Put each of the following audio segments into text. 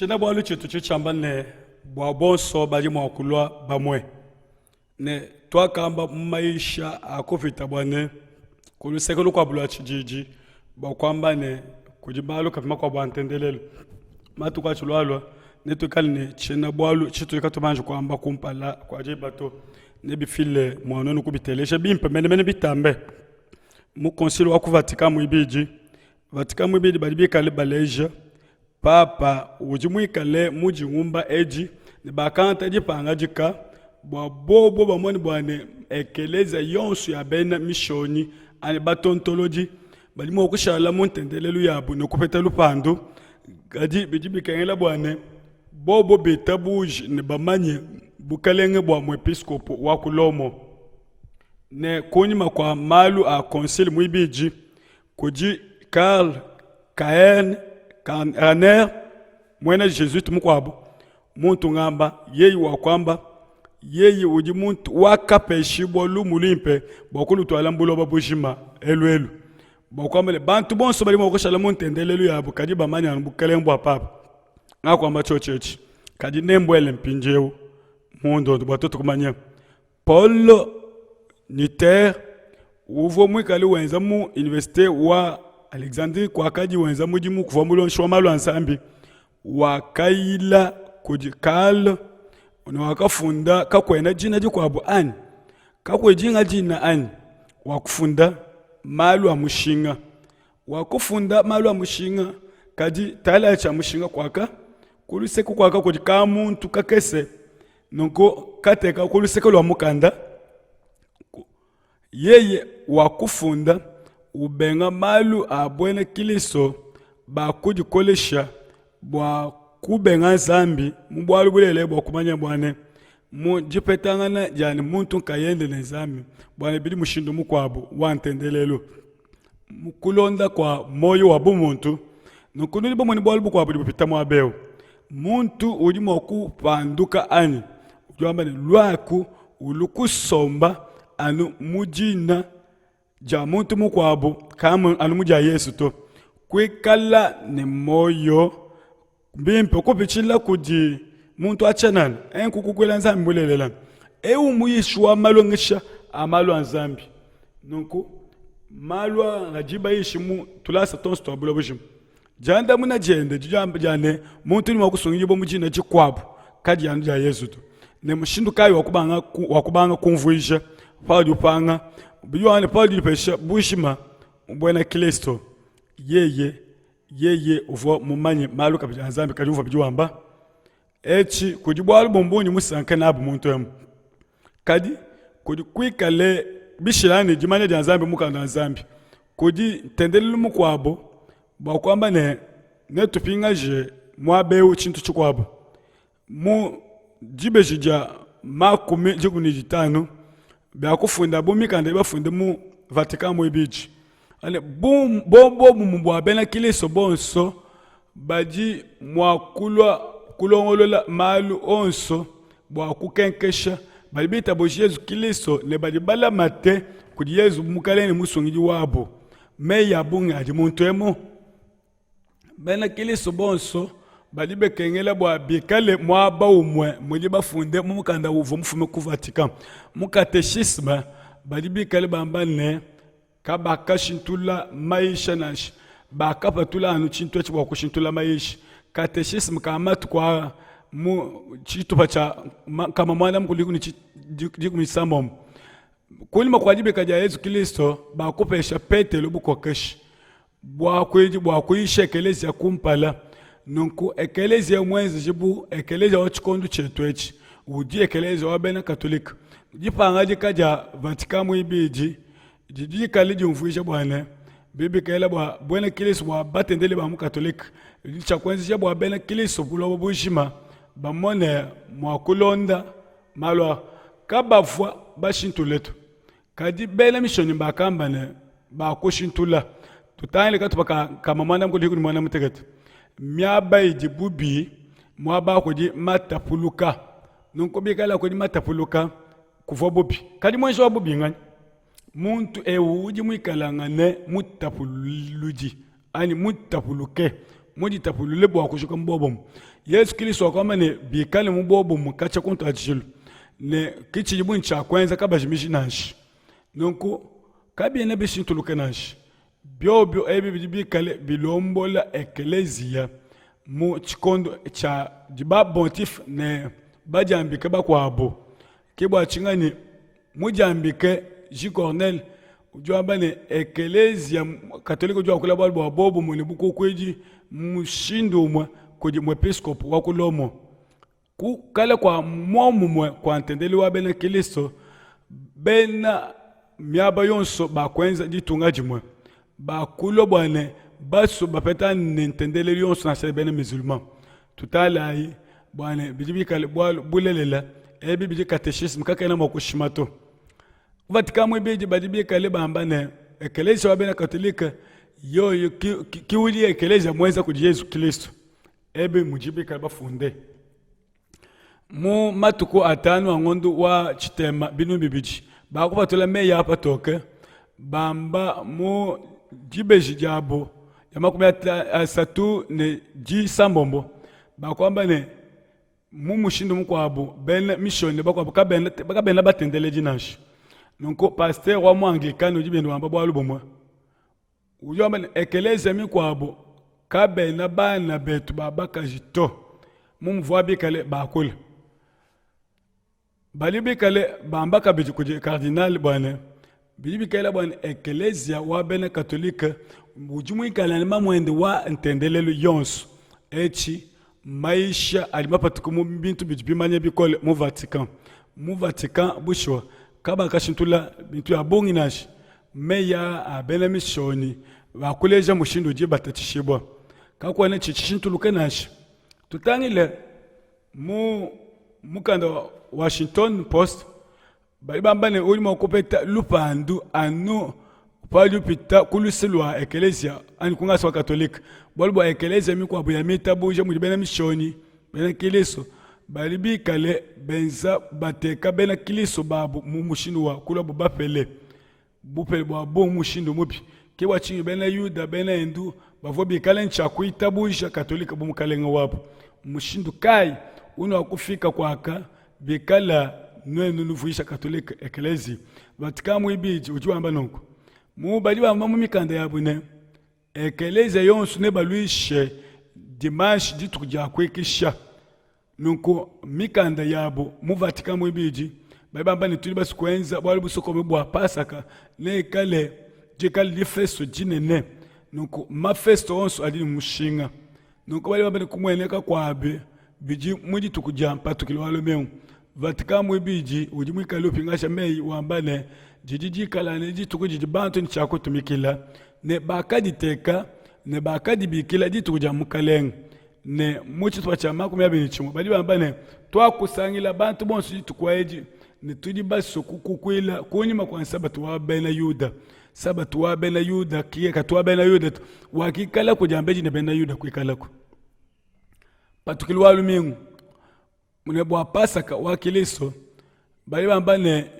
Tshiena-bualu tshietu tshidi tshiamba ne, Bua bonso badi mua kulua bamue. Ne tuakamba mu mayisha a kupita bua ne, ku luseke lukuabu lua tshididi, bua kuamba ne, kudi malu kapi makuabu a ntendelelu. Matuku atshilualua netuikale ne tshiena-bualu tshitudi katubanji kuamba kumpala kua diba to. Nebifile mua nuenu kubiteleja bimpe menemene bitambe. Mu Konsile wa ku Vatican muibidi, Vatican muibidi badi bikale baleja Papa udi muikale mu dingumba edi ne bakangata dipangadika bua bobo bamone bua ne ekelezia yonso ya bena mishonyi anyi batontolodi badi mua kushala mu ntendelelu yabu ne kupeta lupandu, kadi bidi bikengela bua ne bobo bitabuje ne bamanye bukalenge bua muepiskopo wa ku Lomo. Ne kunyima kua malu a konsile muibidi kudi Karl Kaen Rahner, muena Jesuite mukuabu, muntu ngamba yeye wakuamba yeye udi muntu wakapeshibua lumu luimpe bua kulutuala mu buloba bujima elu elu bua kuamba ne bantu bonso badi mua kushala mu ntendelelu yabu kadi bamanya anu bukalenge bua papa ngakuamba tshiotshi etshi kadi nembuele mpindieu mu ndondo bua tuetu kumanya Paul Nutter uvua muikale wenza mu universite wa Alexandrie kuakadi wenza mudimu kuvua mulongeshi wa malu a Nzambi wakayila kudi Karl ne wakafunda kakuena dina dikuabu anyi kakuena dinga dina anyi wakufunda malu a mushinga wakufunda malu a mushinga kadi tala tshia mushinga kuaka ku luseke kuaka kudi ka muntu kakese Nunku kateka ku luseke lua mukanda, yeye wakufunda ubenga malu a buena Kilisto ba kudikolesha bua kubenga Nzambi mu bualu bulelela bua kumanya bua ne mu dipetangana dia ne muntu nkayende ne Nzambi bua ne bidi mushindu mukuabu wa ntendelelu mu kulonda kua muoyo wa bumuntu. Nunku nudi bamone bualu bukuabu budi bupita muaba eu. Muntu udi mua kupanduka anyi? Udi wamba ne, luaku ulu kusomba anu mu dina dia muntu mukuabu, kamu anu mu dia Yesu to. Kuikala ne muoyo bimpe kupitshila kudi muntu wa tshianana enku kukuela Nzambi bulelela. Eu muyishi wa malongesha a malu a Nzambi. Nunku malu a adi bayishi mu tulasa tuonso tua buloba bujima. Diandamuna diende didi dia ne, muntu udi mua kusungidibua mu dina dikuabu kadiyi anu dia Yezu to. Ne mushindu kayi wa kubanga wa kubanga kumvuija paudi upanga bidi wamba ne paudi udipesha bujima mu buena Kristo, yeye yeye uvua mumanye malu kabidi a Nzambi kadi uvua bidi wamba etshi kudi bualu bumbu musanke nabu muntu emu kadi kudi kuikale bishilangane ne dimanya dia Nzambi mukanda wa Nzambi kudi ntendelelu mukuabu bua kuamba ne netupingaje muaba eu tshintu tshikuabu mu dibeji dia makumi dikumi ne ditanu bia kufunda bu mikanda bafunde mu Vatican muibidi ane buobumue bua bena Kristo bonso badi mua kulua kulongolola malu onso bua kukenkesha badi bitabuja Yezu Kristo ne badi balamate kudi Yezu Mukalenge ne Musungidi wabu. Meyi a bungi adi muntu emu. Bena Kristo bonso badi bekengela bua bikale muaba umue mudi bafunde mu mukanda uvua mufume ku Vatican. Mu kateshisme badi bikale bamba ne, kabakashintulula mayisha nansha, bakapatula anu tshintu etshi bua kushintulula mayisha. Kateshisme ka matuku aa mu tshitupa tshia nkama muanda mukulu ne dikumi isambombo kunyima kua dibika dia Yezu Kristo, bakupesha Petelo bukokeshi buakuidi bua kuyisha ekeleziya kumpala. Nunku ekeleziya muenzeje bu ekeleziya wa tshikondo tshietu etshi udi ekeleziya wa bena Katolike. Dipangadika dia Vatican muibidi didi dikale diumvuija bua ne, bibikela bua buena Kristo bua batendeli ba mu Katolike didi tshia kuenzeja bua bena Kristo buloba bujima bamone mua kulonda malu a kabavua bashintule to. Kadi bena mishonyi bakamba ne, bakushintula. Tutangile katupa ka nkama muanda mukulu ne muanda mutekete. Miaba idi bubi, muaba kudi matapuluka. Nunku bikala kudi matapuluka, kuvua bubi. Kadi muenji wa bubi nganyi? Muntu eu udi muikalangane mutapuludi anyi mutapuluke. muditapulule bua kujuka mu buobumue. Yezu Kristo wakamba ne, bikale mu buobumue katshia ku ntuadijilu, ne ke tshidibu ne tshia kuenza kabajimiji nansha. Nunku kabiena bishintuluke nansha. Biobio ebi bidi bikale bilombola ekeleziya mu tshikondo tshia ba-pontife ne badiambike bakuabu. Ke bua tshinganyi mudiambike J. Cornel udi wamba ne, Ekeleziya Katolike udi wakula bualu bua buobumue ne bukukuidi mushindu umue kudi muepiskopo wa ku Lomo. Ku kale kua muomumue kua ntendelelu wa bena Kristo, bena miaba yonso bakuenza ditunga dimue, bakulua bua ne basue bapeta ne ntendelelu yonso nansha bena musulman. Tutalayi bua ne bidi bikale bualu bulelela, ebi bidi kateshisme kakena mua kushima to. Vatican muibidi badi bikale bamba ne ekeleziya wa bena Katolike yoyo ki udi ekeleziya muenza kudi Yezu Kristo. Ebi mudi bikale bafunde mu matuku atanu a ngondo wa tshitema binunu bibidi bakupatula meyi a patoke bamba mu dibeji diabu ya 31 ne disambombo bakuamba ne mu mushindu mukuabu bena mishonyi bakuabu kabena, kabena batendeledi nansha nunku pasteur wa mu anglikane udi biende wamba bualu bumue Udi wamba ne, Ekeleziya mikuabu kabena bana betu ba bakaji to, mu muvua bikale bakula. Badi bikale bamba kabidi kudi kardinale bua ne, bidi bikale bua ne, ekeleziya wa bena Katolike udi muikale ne mamuende wa ntendelelu yonso. Etshi Mayisha adi mapatuke mu bintu bidi bimanya bikole mu Vatican. Mu Vatican, bushuwa, kabakashintulula bintu bia bungi nansha. Meyi aa a bena Mishonyi akuleja mushindu udi batatshishibua. Kakuena tshidi tshishintuluke nansha. Tutangile mu mukanda wa Washington Post, Badi bamba ne, udi mua kupeta lupandu anu paudi upita ku luse lua ekeleziya anyi ku ngasa wa Katolike, bualu bua ekeleziya mikuabu ya mitabuja mudi bena Mishonyi bena Kilisto badi bikale benza bateka bena Kilisto babu mu mushindu wa kuluabu bapele. Bupele bua bungi mushindu mubi. Ke bua tshinyi bena Yuda bena Hindu bavua bikale ne tshia kuitabuja Katolike bu mukalenge wabu. Mmushindu kayi unuakufika kuaka bikala nuenu nuvuija Katolike ekeleziya? Vatican Muibidi udi wamba nunku mu badi bamba mu mikanda yabu ne, Ekeleziya yonso nebaluishe dimanshi dituku dia kuikisha. Nunku mikanda yabu mu Vatican muibidi badi bamba ne, tudi basue kuenza bualu busokome bua Pasaka neikale dikale difesto dinene. Nunku mafesto onso adi ne mushinga. Nunku badi bamba ne, kumueneka kuabi bidi mu dituku dia mpatukilu wa lumingu. Vatican muibidi udi muikale upingaja meyi wamba ne, didi dikala ne dituku didi bantu ne tshia kutumikila ne bakaditeka ne bakadibikila dituku dia Mukalenge. Ne mu tshitupa tshia 21 badi bamba ne, tuakusangila bantu bonso dituku edi ne tudi basue kukukuila kunyima kua nsabatu wa bena Yuda. Sabatu wa bena Yuda katu wa bena Yuda to, wakikalaku diambedi ne bena Yuda kuikalaku. Patukilu wa lumingu ne bua Pasaka wa Kilisto badi bamba ne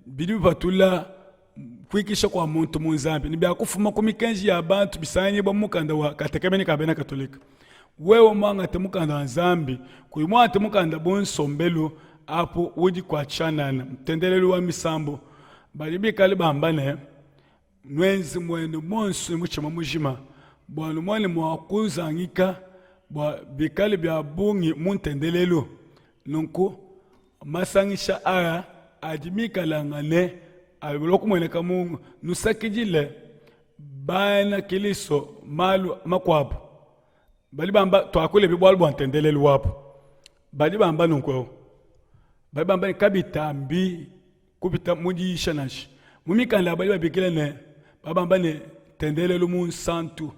bidi bipatula kuikisha kua muntu mu Nzambi ne biakufuma ku mikenji ya bantu bisanganyibua mu mukanda wa Katekemeni ka bena Katolika. Wewe muangate mukanda wa Nzambi kuyi muangate mukanda bu nsombelu apu udi kua tshianana. Ntendelelu wa misambu badi bikale bamba ne Nuenze muenu muonso ne mutshima mujima bua numone mua kuzangika bua bikale bia bungi mu ntendelelu. Nunku masangisha aa adi mikalangane alua kumueneka mu nusakidile bena Kristo malu makuabu. Badi bamba tuakule bualu bua ntendelelu wabu. Badi bamba nunku eu, badi bamba ne kabitambi kupita mu diyisha nansha. Mu mikanda badi babikila ne babamba ne ntendelelu munsantu.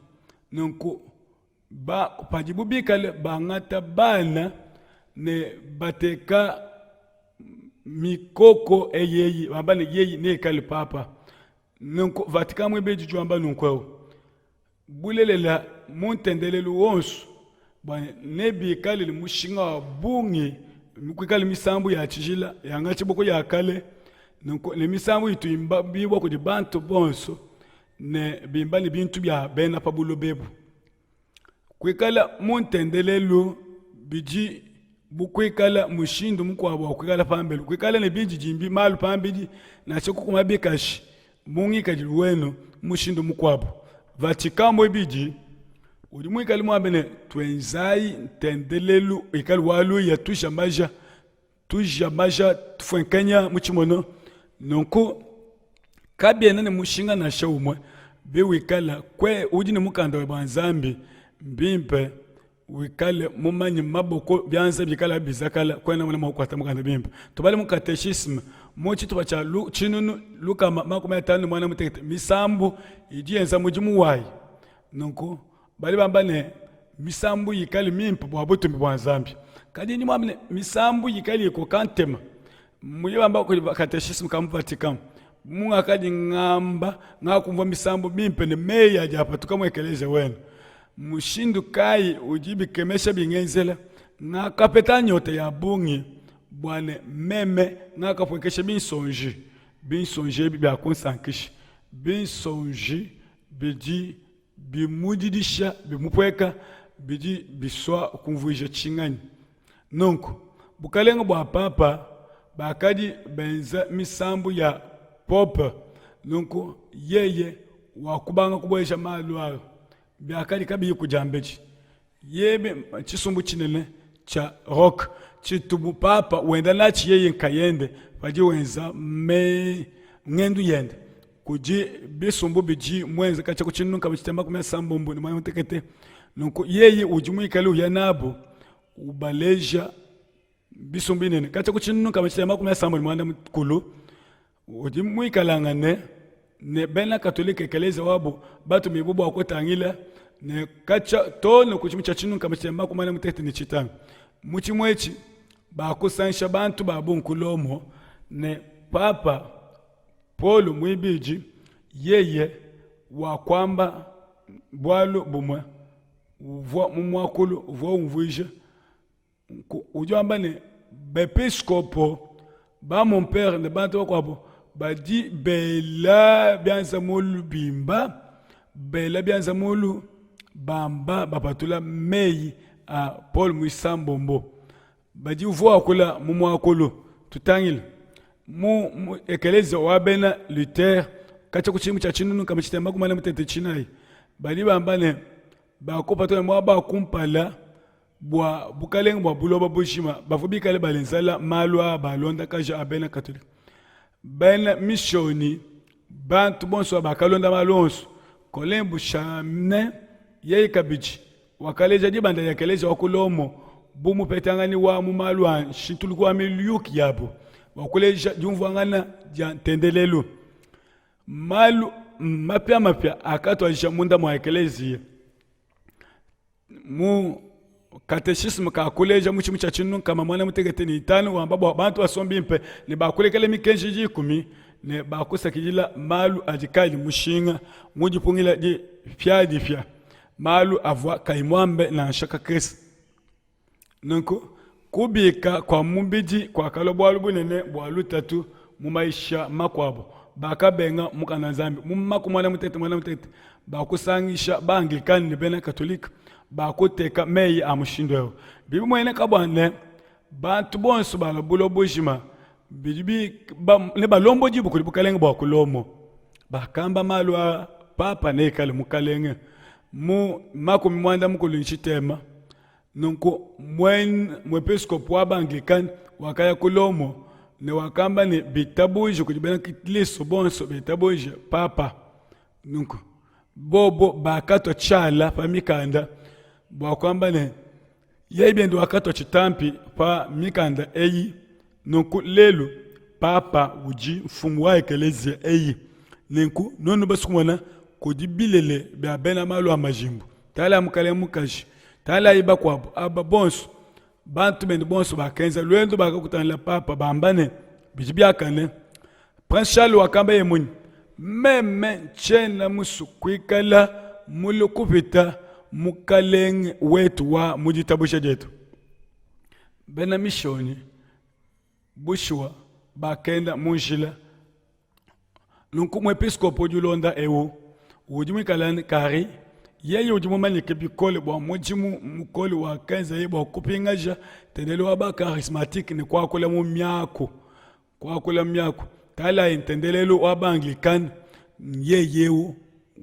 Nunku ba, padibu bikale bangata bana ne bateka mikoko eyi bamba ne yeyi neikale papa. Nunku Vatican muibidi udi wamba nunku eu Bulelela, mu ntendelelu wonso bua nebikale ne mushinga wa bungi kuikale misambu ya tshijila yangatshibua ku ya kale, nunku ne misambu itu imbibua kudi bantu bonso ne bimba ne bintu bia bena pa buloba ebu. Kuikala mu ntendelelu bidi bu kuikala mushindu mukuabu wa kuikala pambelu, kuikala ne bindidimbi malu pambidi, nansha kukuma bikashi mu ngikadilu wenu mushindu mukuabu. Vatican muibidi udi muikale muambe ne, tuenzayi ntendelelu ikale wa luya, tuja maja, tuja maja, tufuenkenya mu tshimono. Nunku kabiena ne mushinga nansha umue biwikala kwe udi ne mukanda webe wa Nzambi, mbimpe wikale mumanye maboko bianza bikala bizakala kuena mona mua kukuata mukanda bimpe tubale mu kateshisme mu tshitupa tshia tshinunu 558 misambu idi yenza mudimu wayi nunku badi bamba ne misambu yikale mimpe bua butumbi bua nzambi kadi ndi muambe ne misambu yikale ikoka ntema mudi bamba kudi kateshisme ka mu vatican mungakadi ngamba ngakumvua misambu mimpe ne meyi adi apatuka mu ekeleziya wenu Mushindu kayi udi bikemesha bingenzela? Ngakapeta nyota ya bungi bua ne meme ngakapuekesha binsonji. Binsonji ebi biakunsankisha. Binsonji bidi bimudidisha, bimupueka, bidi bisua kumvuija tshinganyi? Nunku bukalenge bua papa bakadi benza misambu ya pop, nunku yeye wakubanga kubueja malu aa biakadi kabiyi kudiambedi. Yebe tshisumbu tshinene tshia rock tshitu papa wenda natshi yeye nkayende padi wenza me ngendu yende kudi bisumbu bidi muenze katshia ku tshinunu kaba tshitema 98. Nunku yeye udi muikale uya nabu ubaleja bisumbu binene katshia ku tshinunu kaba tshitema 60 udi muikalangane ne bena Katolike ekelezia wabu batumibue bua kutangila ne katshia too ne ku tshimu tshia tshinunu kaba tshitema 95. Mu tshimu etshi bakusangisha bantu ba bungi ku Lomo ne Papa Paulo muibidi yeye wakuamba bualu bumue uvua mu muakulu uvua umvuija udi wamba ne bepiskopo ba mon père ne bantu bakuabu badi bela bianza mulu bimba bela bianza mulu bamba bapatula meyi a Paul muisambombo badi uvua wakula mu muakulu tutangile mu, mu ekelezia wa bena Luther katshia ku tshidimu tshia 1994 badi bamba ne bakupatula muaba wa kumpala bua bukalenge bua buloba bujima bavua bikale balenzela malu aa balondakaja a bena Katolike bena mishonyi bantu bonso bakalonda malu onso Colin Buchanan yeye kabidi wakaleja dibanda dia ekeleziya wa ku Lomo bu mupetanganyi wa mu malu a nshintuluku wa miyuki yabu bua kuleja diumvuangana dia ntendelelu. Malu mapiamapia akatuadija munda mua ekeleziya mu kateshisme ka kuleja mu tshimu tshia 1985 wamba bua bantu basombe bimpe ne bakulekela mikenji dikumi ne bakusakidila malu adi kayi mushinga mu dipungila dipiadipia. malu avua kayi muambe nansha kakese. Nunku, kubika kua mubidi kuakalua bualu bunene bua lutatu mu maisha makuabu. Bakabenga mukanda wa Nzambi mu maku muanda mutekete muanda mutekete, bakusangisha ba-Anglikane ne bena Katolike, bakuteka meyi a mushindu eu. Bidi bimueneka bua ne, bantu bonso ba buloba bujima bidi ne balombodibue kudi bukalenge bua ku Lomo. Bakamba malu aa papa neikale mukalenge mu 60. Nunku muepiskopo wa Ba-Anglikane wakaya ku Lomo ne wakamba ne bitabuje kudi bena Kristo bonso bitabuje papa. Nunku bobo bakatua tshiala pa mikanda bua kuamba ne Yeye biende wakatua tshitampi pa mikanda eyi. Nunku lelu papa udi mfumu wa ekeleziya eyi. Nenku nuenu basue kumona kudi bilele bia bena malu a majimbu, tangila mukalenge mukaji, tangilayi bakuabu aba bonso, bantu bende bonso bakenza luendu bakakutangila papa bamba ne, bidi biakane. Prince Charles wakamba ye munyi? Meme ntshiena musue kuikala mule kupita mukalenge wetu wa mu ditabuja dietu. Bena mishonyi bushuwa bakenda mu njila. Nunku muepiskopo udi ulonda eu udi muikale ne kari. Yeye udi mumanyike bikole bua mudimu mukole wakenzaye bua kupingaja ntendelelu wa ba-karismatike ne kuakula mu miaku. Kuakula mu miaku. Tangilayi ntendelelu wa ba-Anglikane, yeye eu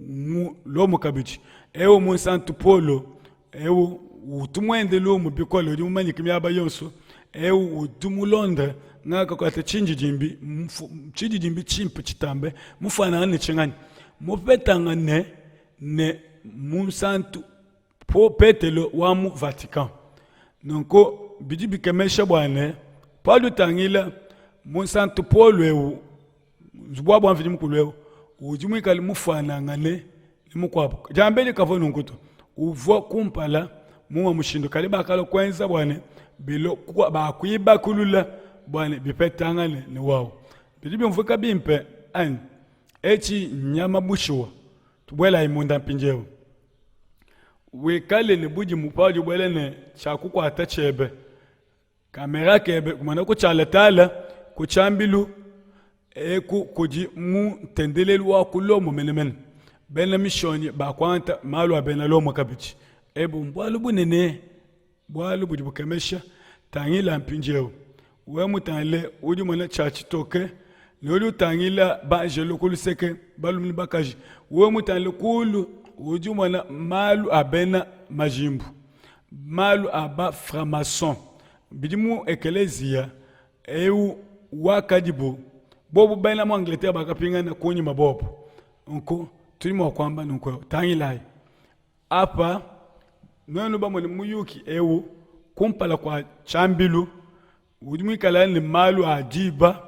mu Lomo kabidi. Eu Munsantu Paulo eu utu muende lumu bikole, udi mumanyike miaba yonso. Eu utu mu Londres, ngakakuata tshindidimbi, tshindidimbi tshimpe tshitambe, mufuanangane ne tshinganyi? Mupetangane ne Munsantu Petelo wa mu Vatican. Nunku bidi bikemesha bua ne, paudi utangila Munsantu Paulo eu, nzubu wabu wa Mvidi Mukulu eu udi muikale mufuanangane ne mukuabu. Diambedi kavua nunku to, uvua kumpala mumue mushindu, kadi bakalua kuenza bua ne bilo bakuibakulula bua ne bipetangane ne wawu. Bidi biumvuika bimpe anyi? Etshi nnyama bushuwa. Tubuelayi munda mpindieu. Wikale ne budimu paudi ubuela ne tshia kukuata tshiebe, kamera kebe kumana kutshialatala ku tshiambilu eku kudi mu ntendelelu wa ku Lomo menemene. Bena Mishonyi bakuangata malu a bena Lomo kabidi. Ebu mbualu bunene, bualu budi bukemesha. Tangila mpindieu, wewe mutangile udi umona tshia tshitoke ne udi utangila banjelo ku luseke balume ne bakaji. Wewe mutangile kulu udi umona malu a bena majimbu, malu a ba franc-maçon bidi mu ekeleziya eu wakadibu bobu bena mu Angleterre bakapingana kunyima bobu. Nunku tudi mua kuamba nunku, tangilayi apa nuenu bamone muyuki eu kumpala kua tshiambilu udi muikale ne malu a diba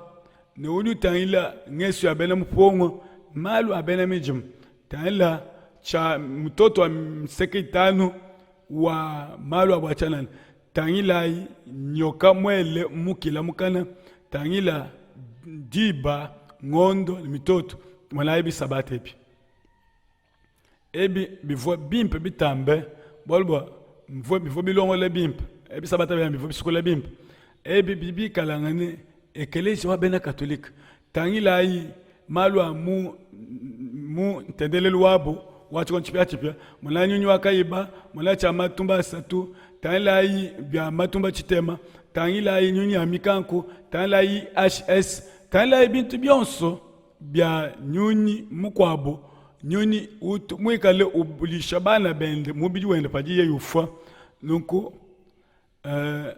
ne udi utangila ngesu ya bena mupongo, malu a bena midima. Tangila tshia mutoto wa nseke itanu wa malu a bua tshianana. Tangilayi nyoka muele mukila mukana, tangila diba, ngondo ne mitoto. Monayi bisabata ebi. Ebi bivua bimpe bitambe, bualu bua mvua bivua bilongolola bimpe, ebi sabata bianyi bivua bisukula bimpe. Ebi bidi bikalangane ekeleziya wa bena Katolike. Tangilayi malu a mu mu ntendelelu wabu wa tshikondo tshipiatshipia, monayi nyunyi wa kayiba, monayi tshia matumba asatu, tangilayi bia matumba tshitema, tangilayi nyunyi ya mikanku, tangilayi HS, tangilayi bintu bionso bia nyunyi mukuabu, nyunyi utu muikale ulisha bana bende mubidi wende padi yeye ufua. Nunku eh,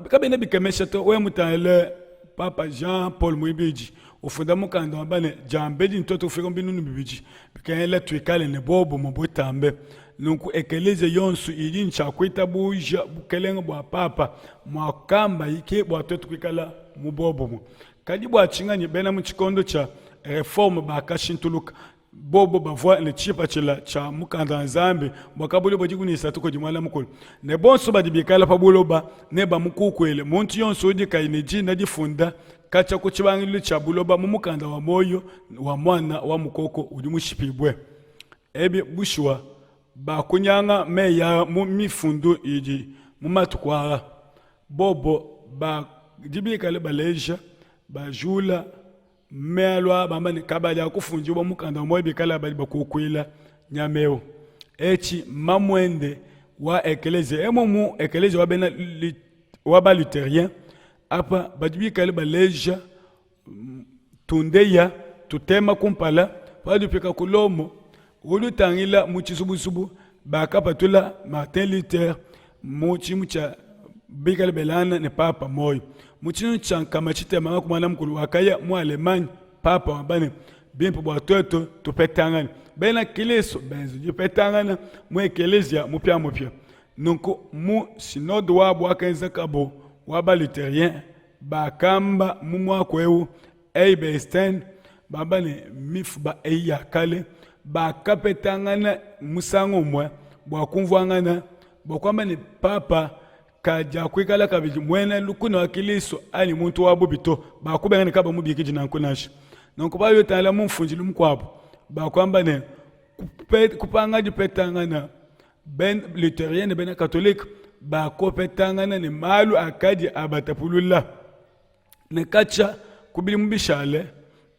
kabiena bikemesha to wewe mutangile Papa Jean Paul muibidi ufunda mukanda wamba ne diambedi ntuetu kufika mu binunu bibidi bikengela tuikale ne buobumue butambe. Nunku ekeleziya yonso idi ne tshia kuitabuja bukelenge bua Papa muakambayi ke bua tuetu kuikala mu buobumue. Kadi bua tshinganyi bena mu tshikondo tshia Reforme bakashintuluka? Bobo bavua ne tshipatshila tshia mukanda wa Nzambi bua kabuloba 13 kudi muana mukulu, ne bonso badi bikala pa buloba nebamukukuile, muntu yonso udi kayi ne dina difunda katshia ku tshibangidilu tshia buloba mu mukanda wa muoyo wa Muana wa Mukoko udi mushipibue. Ebi bushuwa bakunyanga meyi aa mu mifundu idi mu matuku aa. Bobo badi bikale baleja, bajula mealu aa bamba ne, kabadi akufundibua mukanda wa muoyo bikala badi bakukuila nyama eu. Etshi mamuende wa ekeleziya emu mu ekeleziya wa bena wa ba lutherien apa badi bikale baleja tundeya tutema kumpala padi ufika ku Lomo udi utangila mu tshizubuzubu bakapatula Martin Luther mu tshimu tshia bikale belana ne papa muoyo mu tshinunu tshia nkama tshitema nga kumana mukulu wakaya mu Allemagne papa wamba ne bimpe bua tuetu tupetangane bena Kristo benze dipetangana mu ekeleziya mupiamupia nunku mu sinode wabu wakenzekabu wa ba lutherien Bakamba mu muaku eu Eibelstein, bamba ne, mifuba eyi ya kale bakapetangana musangu umue bua kumvuangana bua kuamba ne, papa kadiakuikala kabidi muena lukuna wa Kristo anyi muntu wa bubi to, bakubenga ne kabamubikidi nanku nansha. Nunku bayotangila mu mfundilu mukuabu bakuamba ne, kupanga dipetangana Ben Lutherien ne bena Katolike bakopetangana ne malu akadi abatapulula. Ne katshia ku bidimu bishale,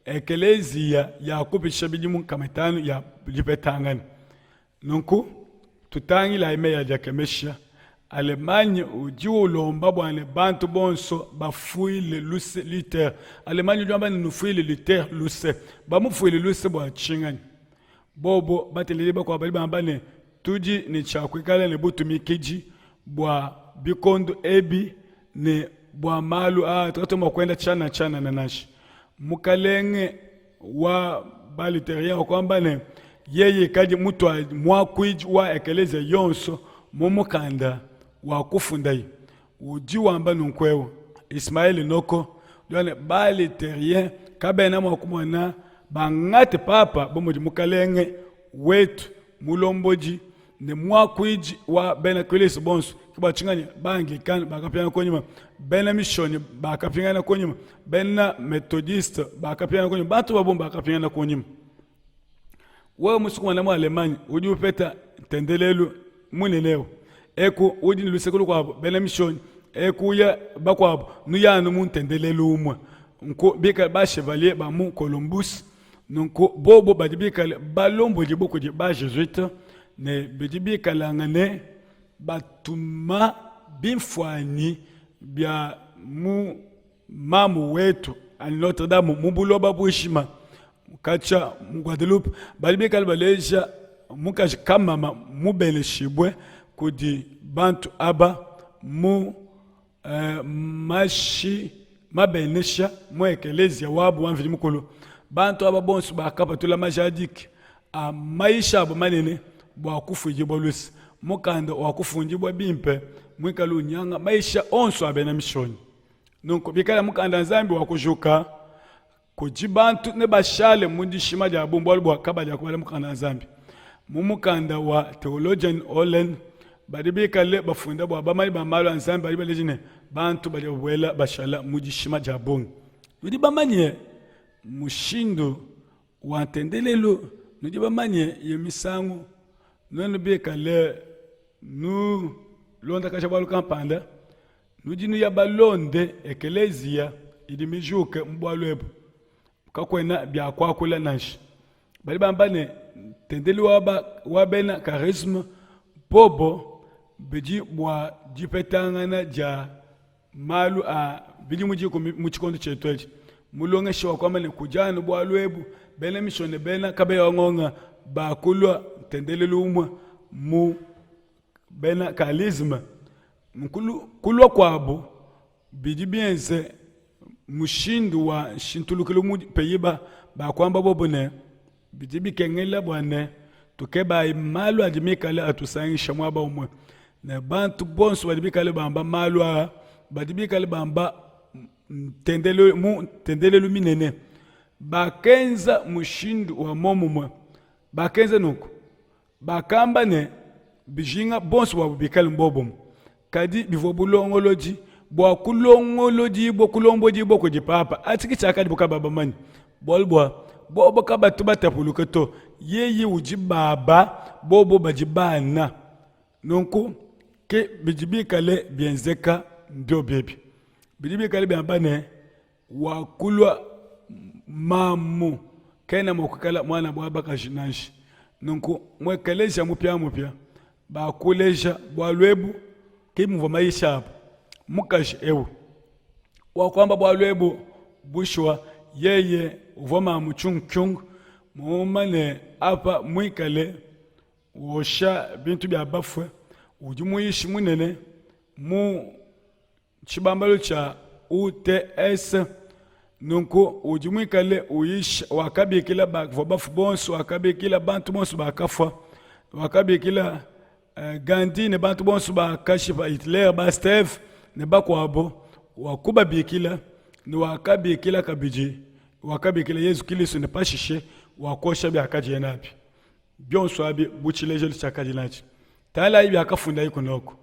ekeleziya yakupisha bidimu nkama itanu ya dipetangana. Nunku, tutangilayi meyi adi akemesha. Allemagne udi ulomba bua ne bantu bonso bafuile luse Luther. Allemagne udi wamba ne nufuile Luther luse. Bamufuile luse bua tshinganyi? Bobo bateleli bakuabu badi bamba ne tudi ne tshia kuikala ne butumikidi bua bikondo ebi ne bua malu aa katuena mua kuenda tshianana tshianana nansha. Mukalenge wa ba-Luterien wakuamba ne, yeye kadi mutuadi muakuidi wa ekeleziya yonso mu mukanda wa kufundaye udi wamba nunku eu Ismael Noko udi ne ba-Luterien kabena mua kumona bangate papa bu mudi mukalenge wetu mulombodi ne muakuidi wa bena Kristo bonso. Ke bua tshinganyi ba-Anglikane bakapingana kunyima, bena Mishonyi bakapingana kunyima, bena Methodiste bakapingana kunyima, bantu ba bungi bakapingana kunyima. Wewe musukumana mu Allemagne udi upeta ntendelelu munene eu, eku udi ne luseke lukuabu bena Mishonyi, eku uya bakuabu nuya anu mu ntendelelu umue. Nku bikale ba chevalier ba mu Columbus Nunku bobo badi bikale balombodibue kudi ba-Jesuite ne bidi bikalangane batuma bimfuanyi bia mu mamu wetu anyi Notre Dame mu buloba bujima katshia mu Guadeloupe badi bikale baleja mukaji kamama mubeneshibue kudi bantu aba mu Eh, mashi mabenesha mu ekelezia wabu wa Mvidi Mukulu. Bantu aba bonso bakapatula majadiki a mayisha abu manene bua kufuidibua luse. Mukanda wa kufundibua bimpe muikale unyanga mayisha onso a bena mishonyi. Nunku bikala mukanda Nzambi wa kujuka Kudi bantu nebashale mu dishima dia bungi bualu bua kabadi akubala mukanda wa Nzambi. Mu mukanda wa Theologian Olen badi bikale bafunda bua bamanyi ba malu a Nzambi badi baleja ne bantu badi babuela bashala mu dishima dia bungi. Nudi bamanye mushindu wa ntendelelu, nudi bamanye ye misangu nuenu bikale nulondakaja bualu kampanda Nudi nuya balonde ekeleziya idi mijuke mu bualu ebu, kakuena bia kuakula nansha. Badi bamba ne, ntendelelu wa, wa bena karisme bobo bidi bua dipetangana dia malu a bidimu dikumi mu tshikondo tshietu etshi. Mulongeshi wakuamba ne, kudi anu bualu ebu, bena mishonyi ne bena kabeya wa ngonga bakulua ntendelelu umue mu bena kalisme kulua kuabu bidi bienze mushindu wa nshintulukilu mu Pays-Bas bakuamba bobu ne, bidi bikengela bua ne tukebayi malu adi mikale atusangisha muaba umue ne bantu bonso badi bikale bamba malu aa badi bikale bamba ntendelelu mu ntendelelu minene bakenza mushindu wa muomumue bakenza nunku Bakamba ne, Bijinga bonso buabu bikale mu buobumue. Kadi bivua bulongolodi bua kulongolodibua kulombodibua kudi papa. Atshi ke tshiakadibo kabayi bamanye, bualu bua bobo kabatu batapuluke to. Yeye udi baba, bobo badi bana. Nunku ke bidi bikale bienzeka mbiobi ebi. Bidi bikale biamba ne, Wakulua mamu kena mua kuikala muana wa bakaji nansha. Nunku mu ekeleziya mupiamupia bakuleja bualu ebu, ke muvua mayisha abu. Mukaji eu wakuamba bualu ebu bushuwa, yeye uvua mamu tshungu mumane apa muikale wosha bintu bia bafue, udi muyishi munene mu tshibambalu tshia UTS. Nunku udi muikale uyisha, wakabikila bavua bafue bonso, wakabikila bantu bonso bakafua, wakabikila eh, Gandhi ne bantu bonso bakashipa Hitler, ba Steve ne bakuabo, wakubabikila ne wakabikila kabidi, wakabikila Yezu Kilisto ne pashishe wakosha biakadiye nabi bionso abi bu tshilejelu tshiakadi natshi. Tangilayi biakafundaye kunoko.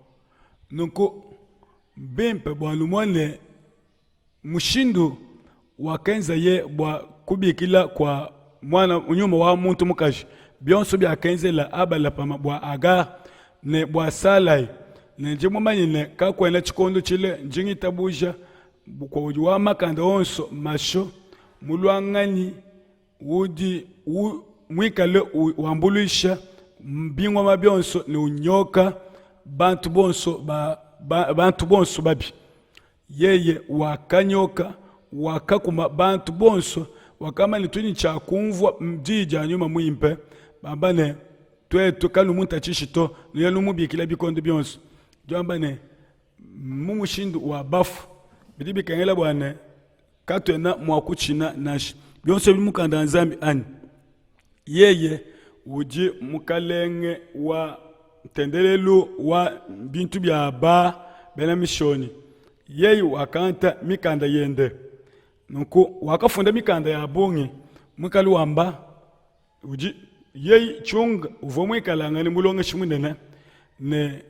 Nunku mbimpe bua numone mushindu wakenzaye bua kubikila kua muana nyuma wa muntu mukaji bionso biakenzela Abalapama bua Agar ne bua Salai, ne ndi mumanye ne kakuena tshikondo tshile ndi ngitabuja bua udi wa makanda onso masho muluanganyi udi muikale wambuluisha. bingoma bionso ne unyoka bantu bonso ba, ba, bantu bonso babi. Yeye wakanyoka, wakakuma bantu bonso, wakamba ne tudi ne tshia kumvua diyi dia Nyuma Muimpe bamba ne tuetu kanumutatshishi to, nuye numubikila bikondo bionso. Diamba ne mu mushindu wa bafu bidi bikengela bua ne katuena mua kutshina nansha. Bionso bidi mukanda wa Nzambi anyi? Yeye udi mukalenge wa ntendelelu wa bintu bia ba bena mishonyi. Yeye wakangata mikanda yende. Nunku wakafunda mikanda ya bungi muikale wamba udi yeye Chung uvua muikalangane mulongeshi munene ne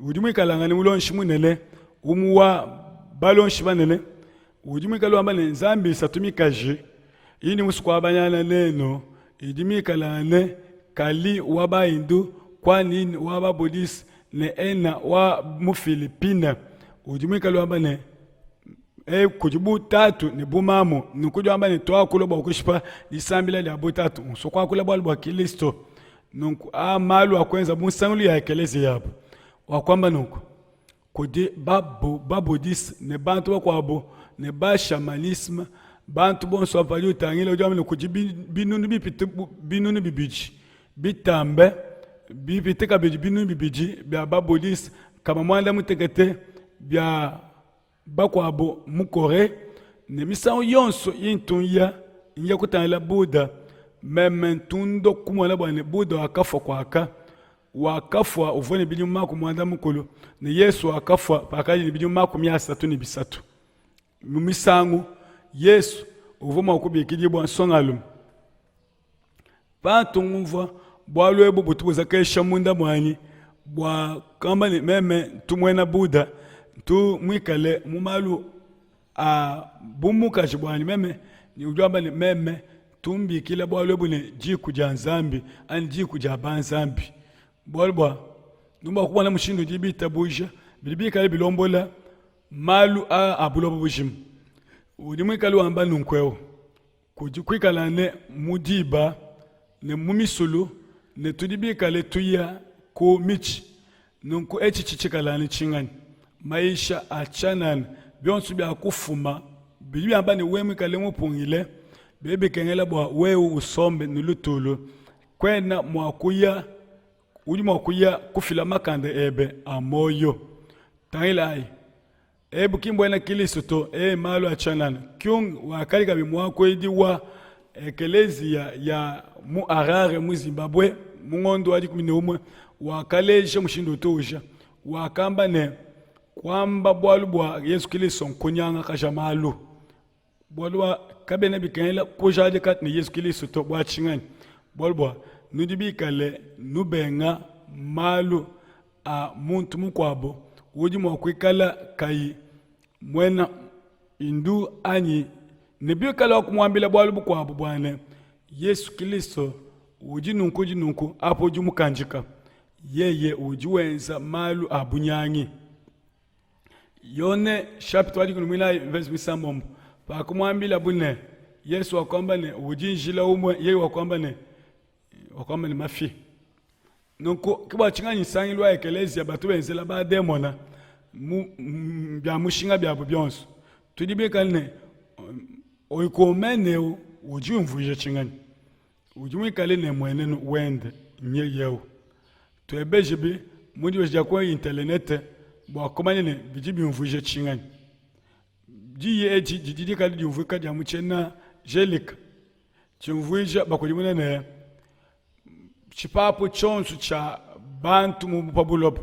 udi muikalangane mulongeshi munene umue wa balongeshi banene udi muikale wamba ne nzambi isatu mikaji ini musu kuabanyana nenu idi mikalangane kali wa bahindu Kuan wa ba Buddhiste ne ena wa mu Philippines udi muikale wamba ne e, kudi bu tatu ne bu mamu. Nunku udi wamba ne tuakula bua kushipa disambila dia bu tatu, nso kuakula bualu bua Kilisto. Nunku a malu a kuenza bu nsangilu ya ekeleziya yabu. Wakuamba nunku kudi babu babudiste ne bantu bakuabu ne ba shamanisme bantu bonso aba padi utangila udi wamba ne kudi binunu bipite binunu bibidi bitambe bipite kabidi binunu bibidi bia babudiste kama muanda mutekete bia bakuabu mu Coree ne misangu yonso intu nya nya kutangila Buddha meme ntu ndua kumona bua ne Buddha wakafua kuaka wakafua uvua ne bidimu makumi muanda mukulu ne Yesu wakafua pakadi ne bidimu 33. Mu misangu Yesu uvua mua kubikidibua nsongalume. Pantu ngumvua bualu ebu butu buzakesha munda muanyi bua kuamba ne meme ntu muena Buddha, ntu muikale mu malu a bu mukaji buanyi meme udi wamba ne meme ntu mbikila bualu ebu ne diku dia Nzambi anyi diku dia banzambi. Bualu bua nudi mua kumona mushindu udi bitabuja bidi bikale bilombola malu aa a buloba bujima. Udi muikale wamba nunku eu Kudi kuikala ne mu diba ne mu misulu ne tudi bikale tuya ku mitshi. Nunku etshi tshitshikala ne tshinganyi? Mayisha a tshianana bionso bia kufuma bidi biamba ne wewe muikale mupungile bidi bikengela bua wewe usombe ne lutulu. Kuena mua kuya udi mua kuya kufila makanda ebe a muoyo. Tangilayi. Ebu ki mbuena Kilisto to, ee malu a tshianana. Kyung wakadi kabidi muakuidi wa ekeleziya ya mu Harare mu Zimbabwe mu ngondo wa 11 wakaleja mushindu utu uja. Wakamba ne, kuamba bualu bua Yezu Kilisto nkunyangakaja malu. Bualu bua kabiena bikengela kujadika ne Yezu Kilisto to. Bua tshinganyi? Bualu bua nudi bikale nubenga malu a muntu mukuabo udi mua kuikala kayi muena Hindu anyi ne bikala wa kumuambila bualu bukuabo bua ne Yesu Kilisto udi nunku udi nunku, apo udi umukandika. Yeye udi wenza malu a bunyangi. Yone chapitre wa dikumi muinayi verse muisambombo pakumuambilabu ne Yesu wakuamba ne udi njila umue, yeye wakuamba ne wakuamba ne mafi. Nunku ke bua tshinganyi nsangilu wa ekeleziya batu benzela ba demona mu bia mushinga biabu bionso. Tudi bikale ne oikumene eu udi umvuija tshinganyi udi muikale ne muenenu wende nyeye eu. Tuebeje bi mu dibeji dia ku internete bua kumanya ne bidi biumvuija tshinganyi. Diyi edi didi dikale diumvuika dia mu tshiena Gelika tshiumvuija bakudimuna ne tshipapu tshionso tshia bantu mu pa buloba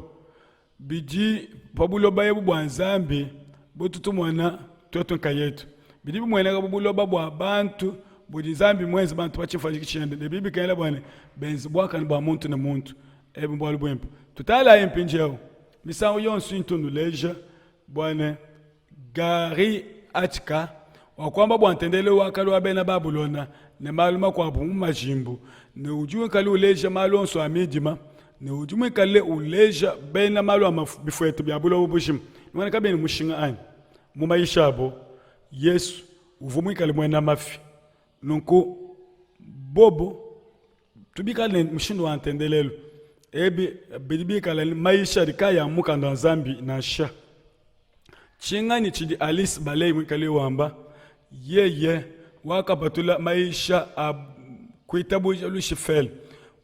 bidi pa buloba ebu bua Nzambi butu tumona tuetu nkayetu bidi bimueneka bu buloba bua bantu budi Nzambi muenze bantu pa tshimfuanyi tshiende ne bidi bikengela bua ne benze buakane bua muntu ne muntu. Ebu mbualu buimpe. Tutalayi mpindieu misangu yonso intu nnuleja bua ne Gary Achka wakuamba bua ntendelelu wa kale wa bena Babulona ne malu makuabu mu majimbu ne udi muikale uleja malu onso a midima ne udi muikale uleja bena malu a bifuetu bia buloba bujima. Nuena kabiena ne mushinga anyi? Mu mayisha abo, Yesu uvua muikale muena mafi. Nunku bobo. Tubikale ne mushindu wa ntendelelu. Ebi bidi bikale mayisha adi kaayi a mukanda wa Nzambi nansha. Tshinganyi tshidi Alice Bailey muikale wamba? Yeye wakapatula mayisha a kuitabuja Lushifele.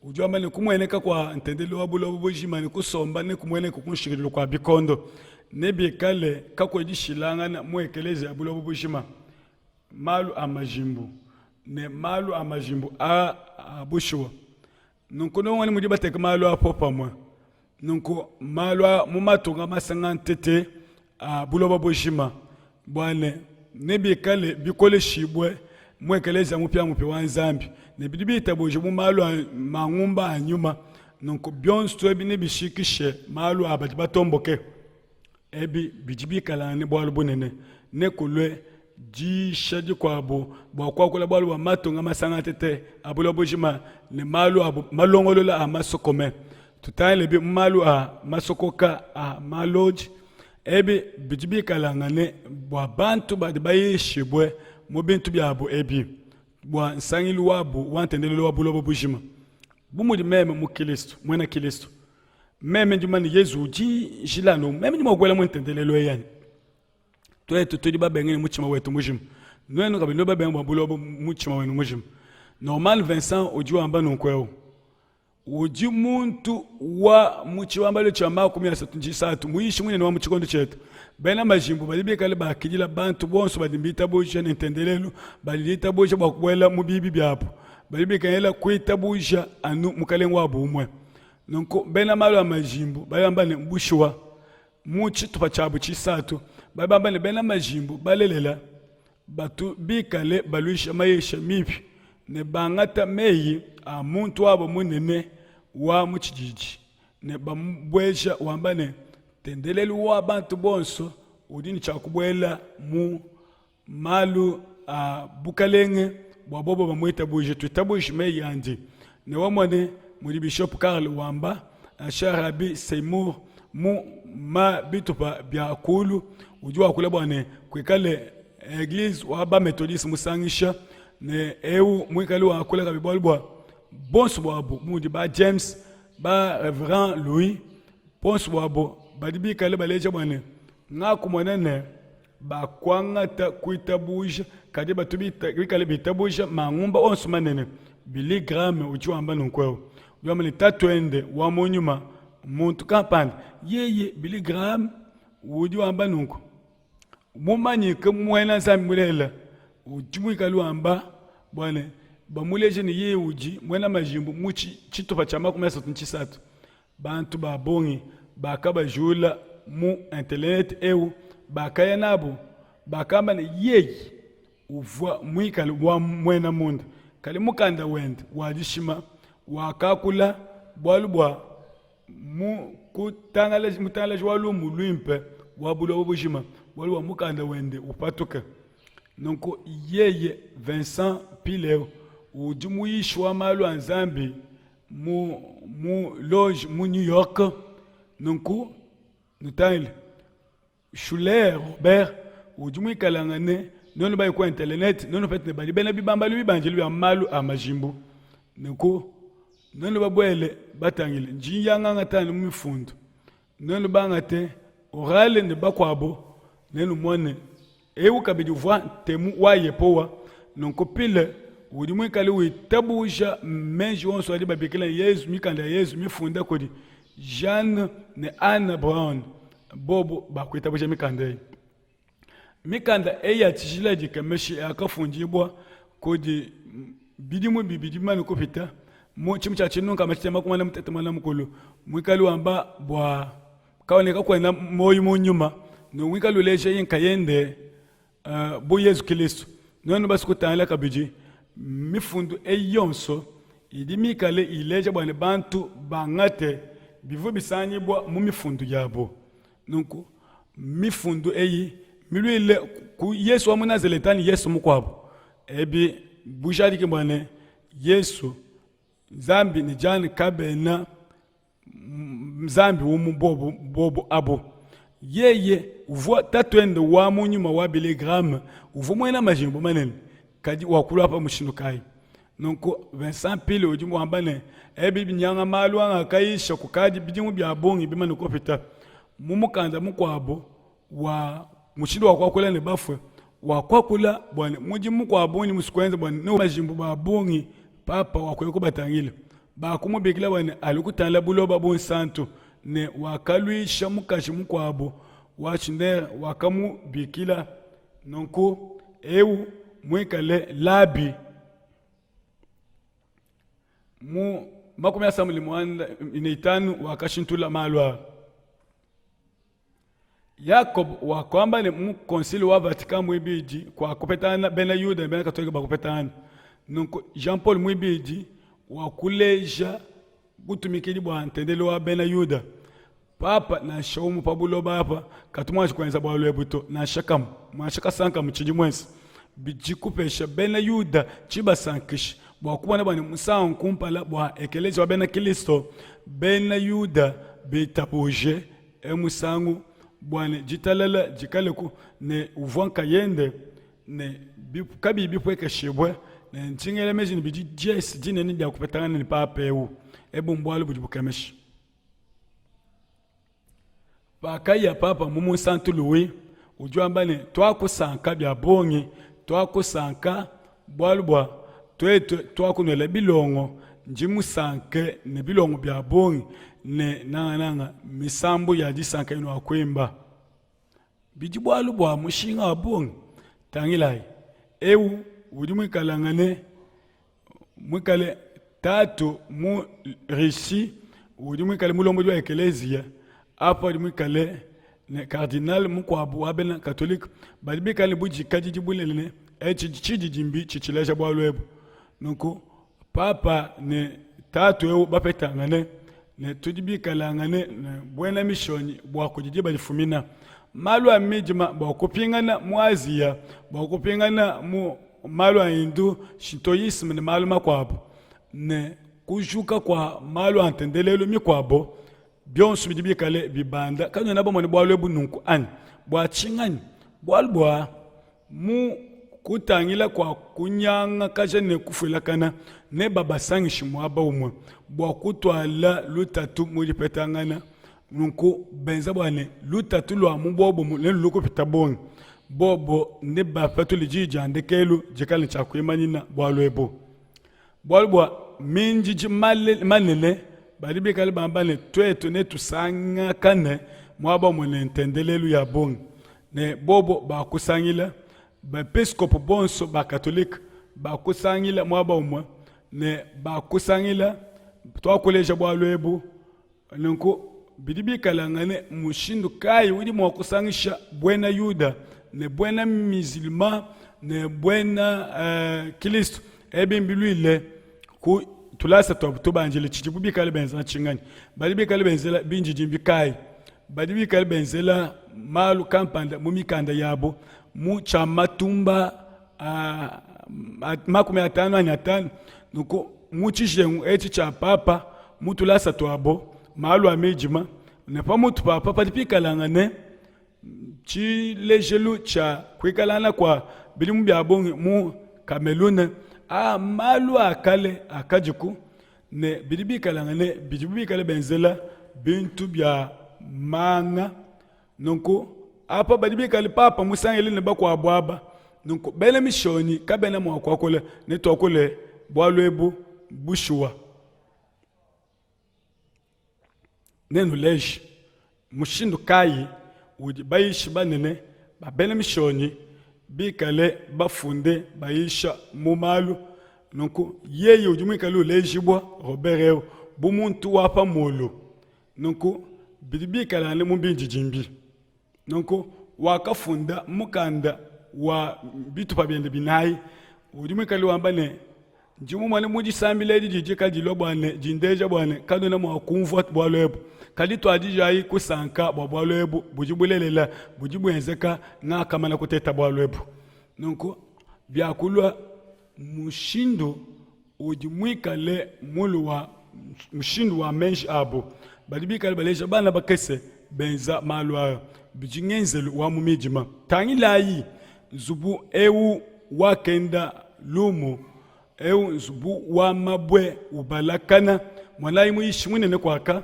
Udi wamba ne, kumueneka kua ntendelelu wa buloba bujima ne kusomba ne kumueneka ku nshikidilu kua bikondo nebikale kakuyi dishilangana mu ekeleziya ya buloba bujima. Malu a majimbu ne malu a majimbu a a bushuwa. Nunku nungone mudi bateka malu a popamue. Nunku malu a mu matunga masanga ntete a buloba bujima bua ne nebikale bikoleshibue mu ekelezia mupiamupia wa Nzambi ne bidi bitabuje mu malu a mangumba a nyuma. Nunku bionso ebi nebishikishe malu a badi batomboke. Ebi bidi bikala ne bualu bunene. Nekulue diyisha dikuabu bua kuakula bualu bua matunga masanga tete a buloba bujima ne malu abu malongolola a masokome. Tutangilebi mu malu a masokoka a malodi. Ebi bidi bikalangane bua bantu badi bayishibue mu bintu biabu ebi bua nsangilu wabu wa ntendelelu wa buloba bujima. Bu mudi meme mu Kilisto, muena Kilisto, meme ndi mumanye Yezu udi njila anu meme ndi mua kubuela mu ntendelelu eyi anyi? Tuetu tudi babenge ne mutshima wetu mujima, nuenu kabidi nudi babenge bua buloba mutshima wenu mujima. Norman Vincent udi wamba nunku eu udi muntu wa mu tshibambalu tshia 31 muyishi munene wa mu tshikondo tshietu. Bena majimbu badi bikale bakidila bantu bonso badi bitabuja ne ntendelelu badi ditabuja bua kubuela mu bibi biabu badi bikengela kuitabuja anu mukalenge wabu umue. Nunku bena malu a majimbu badi bamba ne, bushuwa mu tshitupa tshiabu tshisatu badi bamba ne, bena majimbu balelela batu bikale baluisha mayisha mipi ne bangata meyi a muntu wabo munene wa mu tshididi ne bamubueja wamba ne, ntendelelu wa bantu bonso udi ne tshia kubuela mu malu a bukalenge bua bobo bamuitabuje, tuitabuje meyi andi. Ne wamone mudi Bishop Karl wamba, nansha Rabbi Seymour mu ma bitupa bia kulu udi wakula bua ne kuikale eglise wa ba methodiste musangisha ne eu muikale wakula kabi bualu bua bonso buabu mudi ba James ba Reverend Louis bonso buabu badi bikale baleja bua ne ngakumona ne Bakuangata kuitabuja, kadi batu bikale bitabuja mangumba onso manene. Billy Graham udi wamba nunku eu, udi wamba ne tatuende wa mu nyuma muntu kampanda. Yeye Billy Graham udi wamba nunku, mumanyike muena Nzambi mulelela, udi muikale wamba bua ne bamuleje ne yeye udi muena majimbu mu tshitupa tshia 33. Bantu ba bungi bakabajula mu entelenet eu bakaya nabu, bakamba ne, yeye uvua muikale wa muena munda, kadi mukanda wende wa dishima wakakula bualu bua mu mutangalaji wa lumu luimpe wa buloba bujima, bualu bua mukanda wende upatuke. Nunku yeye Vincent Pileo udi muyishi wa malu a Nzambi mu, mu loge mu New York. Nunku nutangile Schuler Robert udi muikalangane nuenu bayi ku internet nuenu pete ne badi bena bibambalu bibandilu bia malu a majimbu. Nunku nuenu babuele batangile ndi yangangata mu mifundu Nuenu bangate Orale ne bakuabo, nenumone. Eu kabidi uvua Ntemu wa Yehowa. Nunku Pile udi muikale witabuja meji onso adi babikila ne Yezu, mikanda ya Yezu mifunda kudi Jeanne ne Anne Brown, bobu bakuitabuja mikanda eyi. Mikanda eyi ya tshijila idi ikemeshi yakafundibua kudi bidimu bibidi bimane kupita mu tshimu tshia tshinunu 631 muikale wamba bua kaone kakuena muoyo mu nyuma ne muikale uleja yeye nkayende uh, bu Yezu Kilisto. Nuenu basi kutangila kabidi mifundu eyi yonso idi mikale ileja bua ne bantu bangate bivua bisangibua mu mifundu yabo. Nunku mifundu eyi miluile ku Yesu wa mu Nazaleta ne Yesu mukuabu, ebi bujadiki bua ne Yesu Nzambi ne Jane kabena Nzambi umu bobu bobu abu. Yeye uvua tatuende wa mu nyuma wa Billy Graham, uvua muena majimbu manene, kadi wakulua pa mushindu kayi? Nunku Vincent Pile udi wamba ne, Ebi binyanga malu angakayisha kukadi bidimu bia bungi bimane kupita. Mu mukanda mukuabu wa mushindu wa kuakula ne bafue, wakuakula bua ne mudimu mukuabu undi musue kuenza bua ne majimbu ba bungi papa wakuya kubatangila. Bakumubikila bua ne alue kutangila buloba bunsantu, ne wakaluisha mukaji mukuabu wa Schindler wakamubikila nunku eu muikale Labi mu 35 wakashintula malu aa. Yakobo wakuamba ne mu Konsili wa Vatican muibidi kua kupetangana bena Yuda ne bena Katolike bakupetangana. Nunku Jean Paul muibidi wakuleja butumikidi bua ntendelelu wa bena Yuda. Papa nansha umue pa buloba apa katu muanji kuenza bualu ebu to, nansha kamue, nansha kasanka mu tshidi muenze. Bidi kupesha bena Yuda tshibasankisha bua kumona bua ne musangu kumpala bua ekeleziya wa bena Kristo bena Yuda bitabuje e musangu bua ne ditalala dikaleku ne uvua nkayende ne kabiyi bipuekeshibue ne ndi ngela meji ne bidi diesi dinene dia kupetangana ne papa eu. Ebu mbualu budi bukemesha. Pakaya papa mu Munsantu Louis, udi wamba ne, Tuakusanka bia bungi, tuakusanka bualu bua tuetu tuakunuela bilongo. Ndi musanke ne bilongo bia bungi ne nangananga misambu ya disanka inuakuimba. Bidi bualu bua mushinga wa bungi. Tangilayi, eu udi muikalangane muikale tatu mu Russie, udi muikale mulombodi wa ekeleziya apa, udi muikale ne kardinal mukuabu wa bena katolike, badi bikale ne budikadidi bunene ne etshi tshididimbi tshitshileja bualu ebu. Nunku papa ne tatu eu bapetangane ne tudi bikalangane ne buena mishonyi bua kudi diba difumina malu a midima bua kupingana mu Aziya, bua kupingana mu malu a Hindu, Shintoïsme ne malu makuabu, ne kujuka kua malu a ntendelelu mikuabo, bionso bidi bikale bibanda. Kanuena bamone bualu ebu nunku anyi? Bua tshinganyi? Bualu bua mu kutangila kua kunyangakaja ne kufuilakana, nebabasangishe muaba umue bua kutuala lutatu mu dipetangana. Nunku benza bua ne lutatu lua mu buobumue nelulue kupita bungi. Bobo nebapatule diyi dia ndekelu dikale ne tshia kuimanyina bualu ebu. Bualu bua mindidi manene badi bikale bamba ne, tuetu netusangakane muaba umue ne ntendelelu ya bungi, ne bobo bakusangila bepiskopo bonso ba katolike bakusangila muaba umue ne bakusangila tuakuleja bualu ebu. Nunku bidi bikalangane mushindu kayi udi mua kusangisha buena Yuda ne buena Mizilma ne buena eh, Kristo? Ebi mbiluile ku tulasa tuabu tubandile. Tshidibu bikale benza ntshinganyi? Badi bikale benzela bindidimbi kayi? Badi bikale benzela malu kampanda mu mikanda yabu mu tshia matumba 50 anyi 5. Nunku mu tshijengu etshi tshia papa mu tulasa tuabo malu a midima ne pamutu pa apa padi pikalangane tshilejelu tshia kuikalangana kua bidimu bia bungi mu Cameroun. Aa malu a kale akadiku ne bidi bikalangane bidibu bikale benzela bintu bia manga. Nunku apa badi bikale papa musangile ne bakuabu aba. Nunku bena mishonyi kabena mua kuakula, netuakule bualu ebu bushuwa. Nenuleje mushindu kayi udi bayishi banene ba bena mishonyi bikale bafunde bayisha mu malu. Nunku yeye udi muikale ulejibua Robert eu bu muntu wa pa muulu. Nunku bidi bikalangane mu bindidimbi. Nunku wakafunda mukanda wa bitupa biende binayi udi muikale wamba ne, ndi mumone mu disambila edi didi kadilua bua ne dindeja bua ne kanuena mua kumvua bualu ebu, kadi tuadijayi kusanka bua bualu ebu budi bulelela budi buenzeka, ngakamana kuteta bualu ebu. Nunku biakulua mushindu udi muikale mulu wa mushindu wa meji abu. Badi bikale baleja bana bakese benza malu aa, bidi ngenzelu wa mu midima. Tangilayi nzubu eu wakenda lumu. Eu nzubu wa mabue ubalakana, monayi muyishi munene kuaka.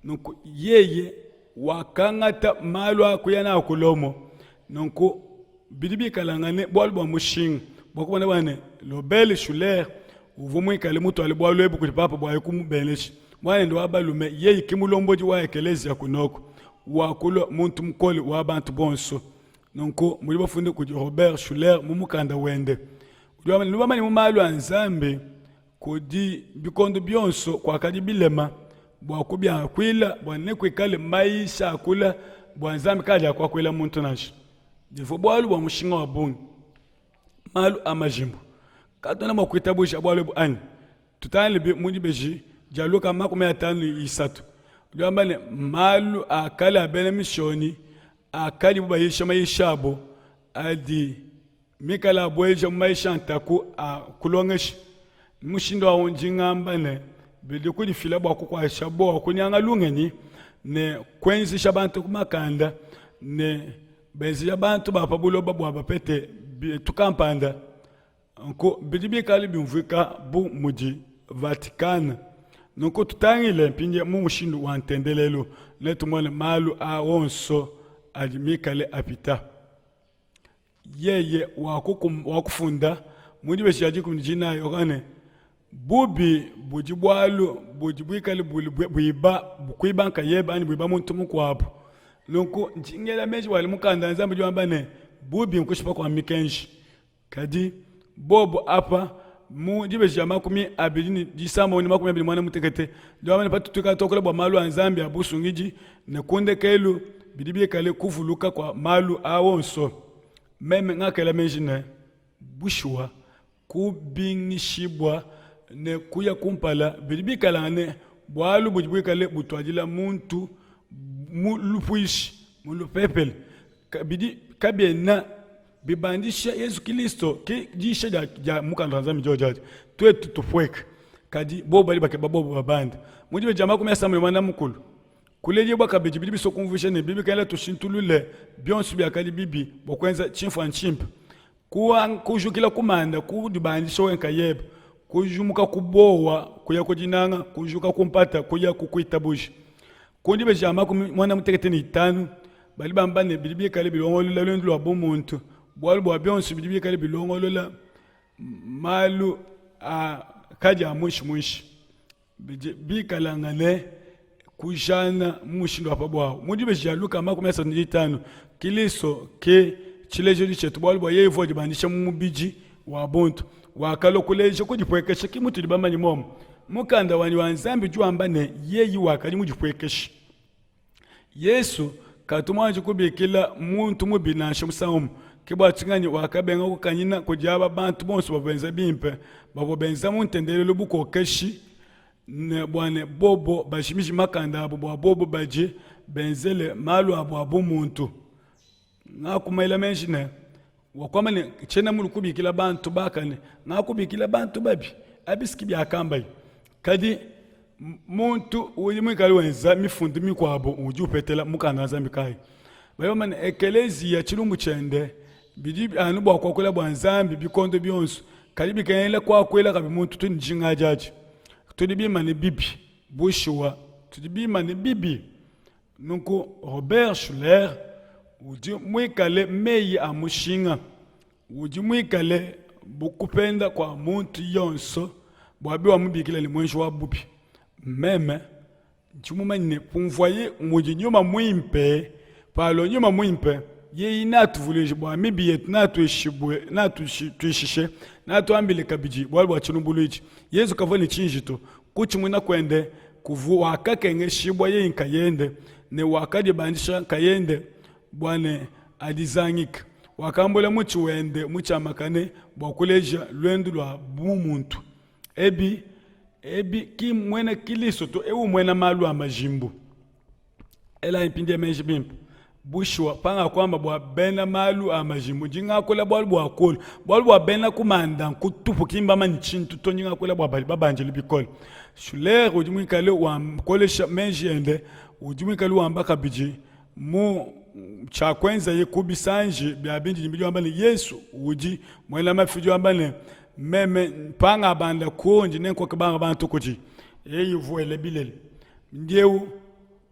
Nunku yeye wakangata malu a kuya nawu ku Lomo. Nunku bidi bikalangane bualu bua mushinga bua kumona bua ne, Robert Schuller uvua muikale mutuale bualu ebu kudi papa bua kumubenesha. Muanende wa balume yeye ke mulombodi wa ekeleziya kunoko, wakulua muntu mukole wa bantu bonso. Nunku mudi bafunde kudi Robert Schuller mu mukanda wende udi wamba ne, nubamanye mu malu a Nzambi kudi bikondo bionso kuakadi bilema bua kubiakuila bua ne kuikale mayisha akula bua Nzambi kaadi akuakuila muntu nansha. Bivua bualu bua mushinga wa bungi. Malu a majimbu katuena mua kuitabuja bualu ebu anyi? Tutangile mu dibeji dia Luka 53 udi wamba ne malu a kale a bena mishonyi akadibu bayisha mayisha abo adi mikale abueja mu mayisha a ntaku a kulongesha. Mushindu au ndi ngamba ne bidi kudifila bua kukuatshisha buowa, kunyanga lungenyi ne kuenzesha bantu ku makanda ne benzeja bantu ba pa buloba bua bapete bintu kampanda. Nunku bidi bikale biumvuika bu mudi Vatican. Nunku tutangile mpindieu mu mushindu wa ntendelelu ne tumone malu aa onso adi mikale apita. Yeye wakufunda mu dibeji dia 19 wakamba ne, bubi budi bualu budi buikale buiba bukuiba nkayebe anyi buiba muntu mukuabu. Nunku ndi ngela meji bua mukanda wa Nzambi udi wamba ne, bubi nkushipa kua mikenji. Kadi bobu apa mu dibeji dia 29 ne 25 ndi wamba ne, patutu tuakula bua malu a Nzambi a busungidi ne ku ndekelu bidi bikale kuvuluka kua malu aa onso, meme ngakela meji ne, bushuwa kubingishibua ne kuya kumpala bidi bikalangane bualu budi buikale butuadila muntu mu lupuishi mu lupepele kabidi kabiena bibandisha Yezu Kilisto ke diyisha dia, dia mukanda wa Nzambi diodi adi tuetu tupueke kadi bobu badi bakeba bobu babande mu dibeji dia 35 kuledibua kabidi bidi bisua kumvuija ne bibi kena tushintulule bionso biakadi bibi bua kuenza tshimfuanyi tshimpe kujukila kumanda kudibandisha wewe nkayebe kujumuka ku buowa kuya ku dinanga kujuka ku mpata kuya ku kuitabuja ku dibeji dia 95 badi bamba ne bidi bikale bilongolola luendu lua bumuntu bualu bua bionso bidi bikale bilongolola malu a kadi a muinshi muinshi bidi bikalangane kujana mu mushindu wa pa buawu. Mu dibeji dia Luka 35, Kilisto ke tshilejilu tshietu, bualu bua yeye uvua udibandisha mu mubidi wa buntu, wakalua kuleja kudipuekesha, ke mutudi bamanye muomu. Mukanda wanyi wa Nzambi udi wamba ne, yeye wakadi mudipuekeshi. Yesu katu muanji kubikila muntu mubi nansha musangu umue. Ke bua tshinganyi wakabenga kukanyina kudi aba bantu bonso bavua benza bimpe, bavua benza mu ntendelelu bukokeshi ne bua ne bobo bajimije makanda abu bua bobo badi benzele malu abu a bumuntu. Ngakumela meji ne, wakuamba ne, tshiena mulu kubikila bantu bakane, ngakubikila bantu babi. Abi si biakambaye. Kadi muntu udi muikale wenza mifundu mikuabu udi upetela mukanda wa Nzambi kayi? Badi bamba ne, ekeleziya tshilumbu tshiende bidi anu bua kuakula bua Nzambi bikondo bionso, kadi bikengela kuakuila kabidi muntu tudi ne dijinga adi. Tudi bimane bibi, bushuwa tudi bimane bibi. Nunku Robert Schuller udi muikale meyi a mushinga, udi muikale bu kupenda kua muntu yonso bua biwamubikila ne muenji wa bubi. Meme ndi mumanye ne pumvuaye mudi nyuma muimpe, palua nyuma muimpe yeye neatuvuluije bua mibi yetu, neatuishibue, neatuishishe, neatuambile kabidi bualu bua tshilumbuluidi. Yezu kavua ne tshiji to, kutshimuna kuende kuvua wakakengeshibua yeye nkayende ne wakadibandisha nkayende bua ne adizangike. Wakambula mutshi wende mutshiamakane bua kuleja luendu lua bumuntu. Ebi ebi ki muena Kilisto to, eu muena malu a majimbu. Elayi mpindieu meji bimpe. Bushuwa, pangakuamba bua bena malu a majimbu, ndi ngakula bualu bua kulu, bualu bua bena kumanda nkutupu, ki mbamanye tshintu to, ndi ngakula bua badi babandile bikole. Schuler udi muikale wakolesha meji ende, udi muikale wamba kabidi mu tshiakuenzaye ku bisanji bia bindidimbi, udi wamba ne, Yesu udi muena mafi, udi wamba ne, Meme mpangabanda kundi nenkoke banga bantu kudi. Yeye uvua wela bilele. Mpindieu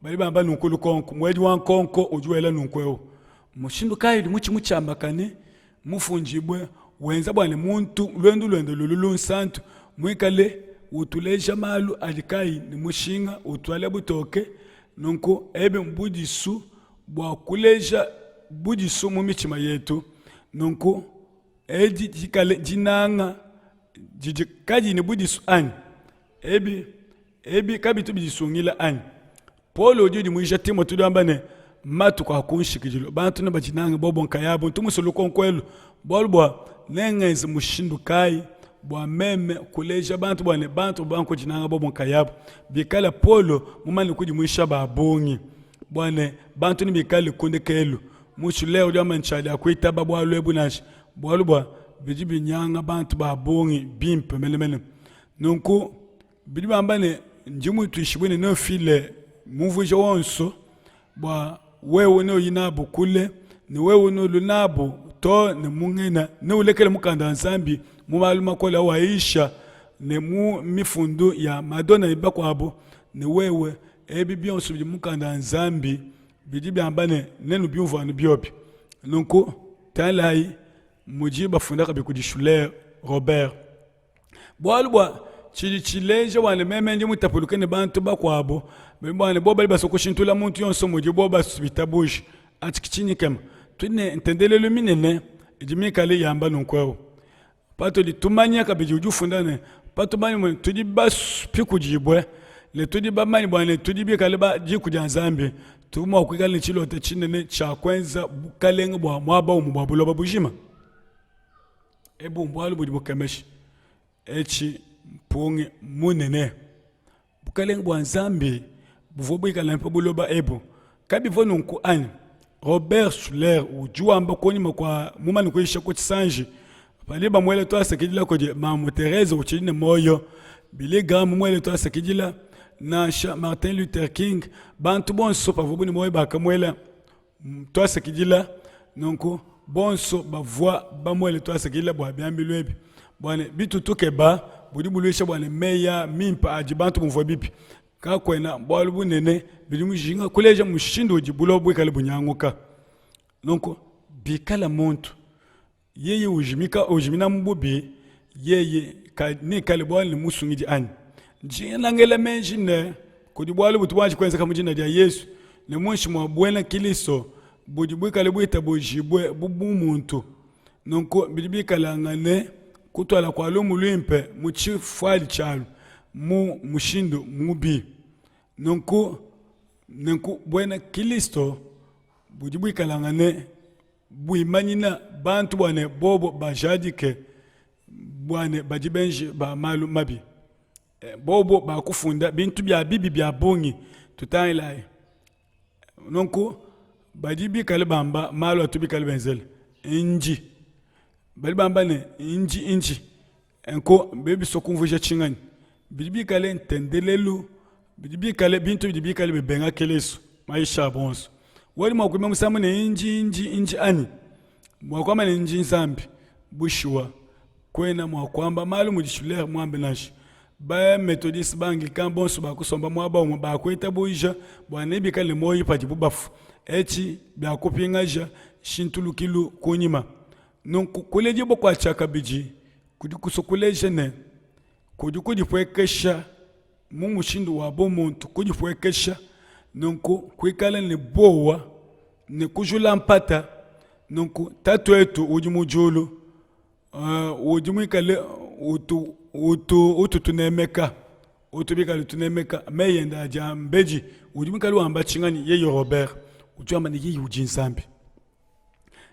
badi bamba nunku lukonko, muedi wa nkonko udi wela nunku eu, mushindu kayi udi mutshi mutshiamakane mufundibue wenza bua ne muntu luendu luende lulu lunsantu muikale utuleja malu adi kayi ne mushinga utuala butoke nunku ebi mbudisu bua kuleja budisu mu mitshima yetu nunku edi dikale dinanga didi kadiyi ne budisu anyi ebi ebi kabitu bidisungila anyi Paulo udi udimuija Timote udi wamba ne, matuku a ku nshikidilu bantu nebadinange bobo nkayabu. Ntu musue lukonko elu bualu bua nengenze mushindu kayi bua meme kuleja bantu bua ne bantu bua kudinanga bobo nkayabu. Bikala Paulo mumane kudimuisha ba bungi bua ne bantu nebikale ku ndekelu, Mushile udi wamba ntshiadi akuitaba bualu ebu nansha, bualu bua bidi binyanga bantu ba bungi bimpe menemene. Nunku Bidi bamba ne, Ndi mutuishibue ne neufile mumvuija wonso bua wewe neuyi nabu kule ne wewe neulue nabu too ne mu ngena, neulekele mukanda wa Nzambi mu malu makole awayisha ne mu mifundu ya Madonna ne bakuabu, ne wewe ebi bionso bidi mu mukanda wa Nzambi bidi biamba ne nenubiumvue anu biobi. Nunku tangilayi mudi bafunda kabidi kudi Schuler Robert. Bualu bua tshidi tshileja bua ne meme ndi mutapuluke ne bantu bakuabu, bua ne bobu badi basue kushintulula muntu yonso mudibo bitabuja. Atshi ki tshinyi kema? Tudi ne ntendelelu minene idi mikale yamba nunku eu. Patudi tumanya kabidi udi ufunda ne, patumanya ne tudi bapikudibue ne tudi bamanye bua ne tudi bikale ba diku dia Nzambi, tudi mua kuikala ne tshilota tshinene tshia kuenza bukalenge bua muaba umue bua buloba bujima. Ebu mbualu budi bukemesha. Etshi mpungi munene. Bukalenge bua Nzambi buvua buikale pa buloba ebu. Kabivua nunku anyi? Robert Schuller udi wamba kunyima kua mumane kuyisha ku tshisanji padi bamuele tuasakidila kudi Mamu Therese utshidi ne muoyo, Billy Graham mumuele tuasakidila, nansha Martin Luther King, bantu bonso pavuabu ne muoyo bakamuela Tuasakidila. Nunku bonso bavua bamuele tuasakidila bua biambilu ebi bua ne bitu tukeba budi buluisha bua ne meyi aa mimpe adi bantu bumvua bibi kakuena bualu bunene bidi mujinga kuleja mushindu udi buloba buikale bunyanguka. Nunku bikala muntu Yeye ujimika ujimina mu bubi, yeye neikale bualu ne musungidi anyi? Njinga ngela meji ne kudi bualu butu buanji kuenzeka mu dina dia Yesu ne muinshi mua buena Kilisto budi buikale buitabujibue bu bumuntu. Nunku bidi bikalangane kutuala kua lumu luimpe mu tshifuali tshialu mu mushindu mubi. Nunku nunku buena Kilisto budi buikalangane buimanyina bantu bua ne bobo bajadike bua ne badi benji ba malu mabi. Eh, bobo bakufunda bintu bia bibi bia bungi. Tutangilayi nunku badi bikale bamba malu atu bikale benzele nji badi bamba ne nji nji Nku bidi bisua kumvuija tshinganyi? Bidi bikale ntendelelu, bidi bikale bintu bidi bikale bibenga Kilisto, mayisha abu onso. Wadi mua kuimba musambu ne inji inji inji anyi? Mua kuamba ne nji Nzambi. Bushuwa, kuena mua kuamba malu mudi Schuller muambe nansha. Ba Methodiste, ba Anglican bonso bakusomba muaba umue bakuitabuja bua nebikale ne muoyo padibu bafua. Etshi biakupingaja nshintulukilu kunyima. Nunku kuledibua kua tshiakabidi kudi kusua kuleja ne, kudi kudipuekesha mu mushindu wa bumuntu, kudipuekesha nunku kuikala ne buowa ne kujula mpata. Nunku Tatuetu udi mu diulu uh, udi muikale utu, utu, utu tunemeka utu bikale tunemeka meyi ende adi ambedi udi muikale wamba tshinganyi yeye Robert udi wamba ne yeye udi Nzambi.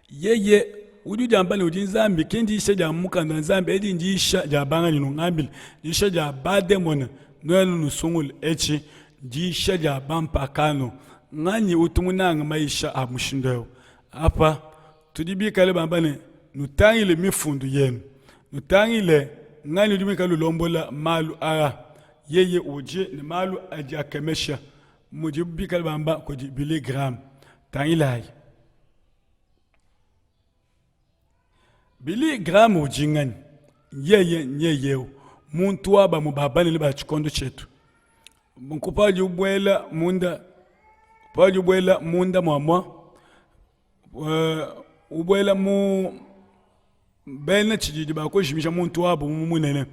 Yeye udi udiamba ne udi Nzambi, ki ndiyisha dia mukanda wa Nzambi, edi ndiyisha dia banganyi nungambile, ndiyisha dia bademone, nuenu nusungule etshi ndiyisha dia bampakano. Nganyi utu munange mayisha a mushindu eu? Apa tudi bikale bamba ne, nutangile mifundu yenu, nutangile nganyi udi muikale ulombola malu aa. Yeye udi ne malu adi akemesha mudibu bikale bamba kudi Billy Graham. Tangilayi. Billy Graham udi nganyi? Yeye nyeye eu, muntu wa bamue ba banene ba tshikondo tshietu. Nunku paudi ubuela munda, paudi ubuela munda muamua, ubuela mu bena tshididi bakujimija muntu wabu munene.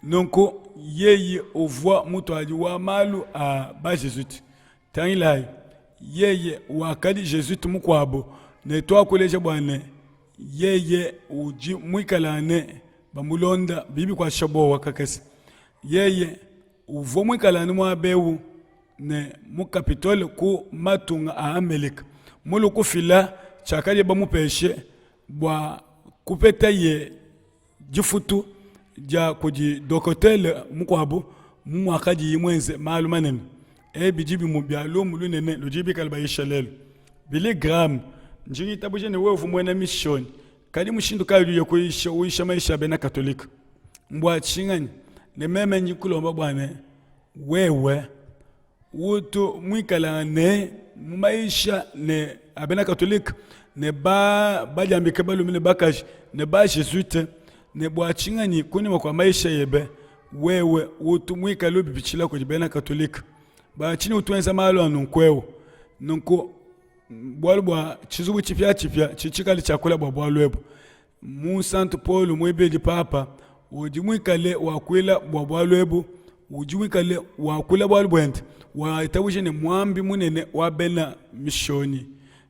Nunku yeye uvua mutuadi wa malu a ba-Jesuite. Tangilayi, yeye wakadi Jesuite mukuabu, ne tuakuleja bua ne yeye udi muikalane bamulonda bibi kuatshisha buowa kakese. Yeye uvua muikalane muaba eu ne mu Capitole ku matunga a Amelika, mulue kufila tshiakadi bamupeshe bua kupetaye difutu dia kudi dokotele mukuabu mu muakadiye muenze malu manene. Ebi bidi bimue bia lumu lunene ludi bikale bayisha lelu. Billy Graham, ndi ngitabuja ne wewe uvua muena mishonyi, kadi mushindu kayi udi uya kuyisha uyisha mayisha a bena Katolika? Mbua tshinganyi? Ne meme ndi nkulomba bua ne wewe utu muikala ne mu mayisha ne a bena Katolika ne ba badiambike balume ne bakaji ne ba Jesuite ne bua tshinganyi kunyima kua mayisha ebe wewe utu muikale ubipitshila kudi bena Katolika? Bua tshinyi utu wenza malu a nunku eu? Nunku bualu bua tshizubu tshipiatshipia tshidi tshikale tshiakula bua bualu ebu. Munsantu Paulo muibidi Papa udi muikale wakuila bua bualu ebu, udi muikale wakula bualu buende, witabuja ne muambi munene wa bena mishonyi.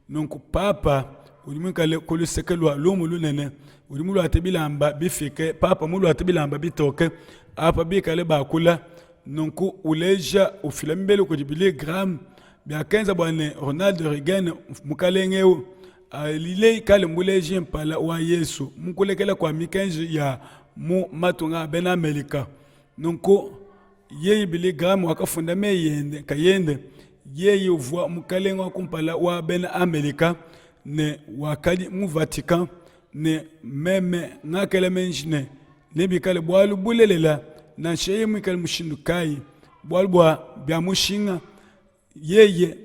Nunku Papa udi muikale ku luseke lua lumu lunene, udi muluate bilamba bifike, Papa muluate bilamba bitoke, apa bikale bakula nunku uleja ufila mibelu kudi Billy Graham, biakenza bua ne Ronald Reagan mukalenge eu Lile ikale muleji mpala wa Yesu mu kulekela kua mikenji ya mu matunga a bena Amerika. Nunku yeye Billy Graham wakafunda meyi ende nkayende. Yeye uvua mukalenge wa kumpala wa bena Amerika ne wakadi mu Vatican ne meme ngakela meji ne nebikale bualu bulelela nansha yeye muikale mushindu kayi bualu bua bia mushinga Yeye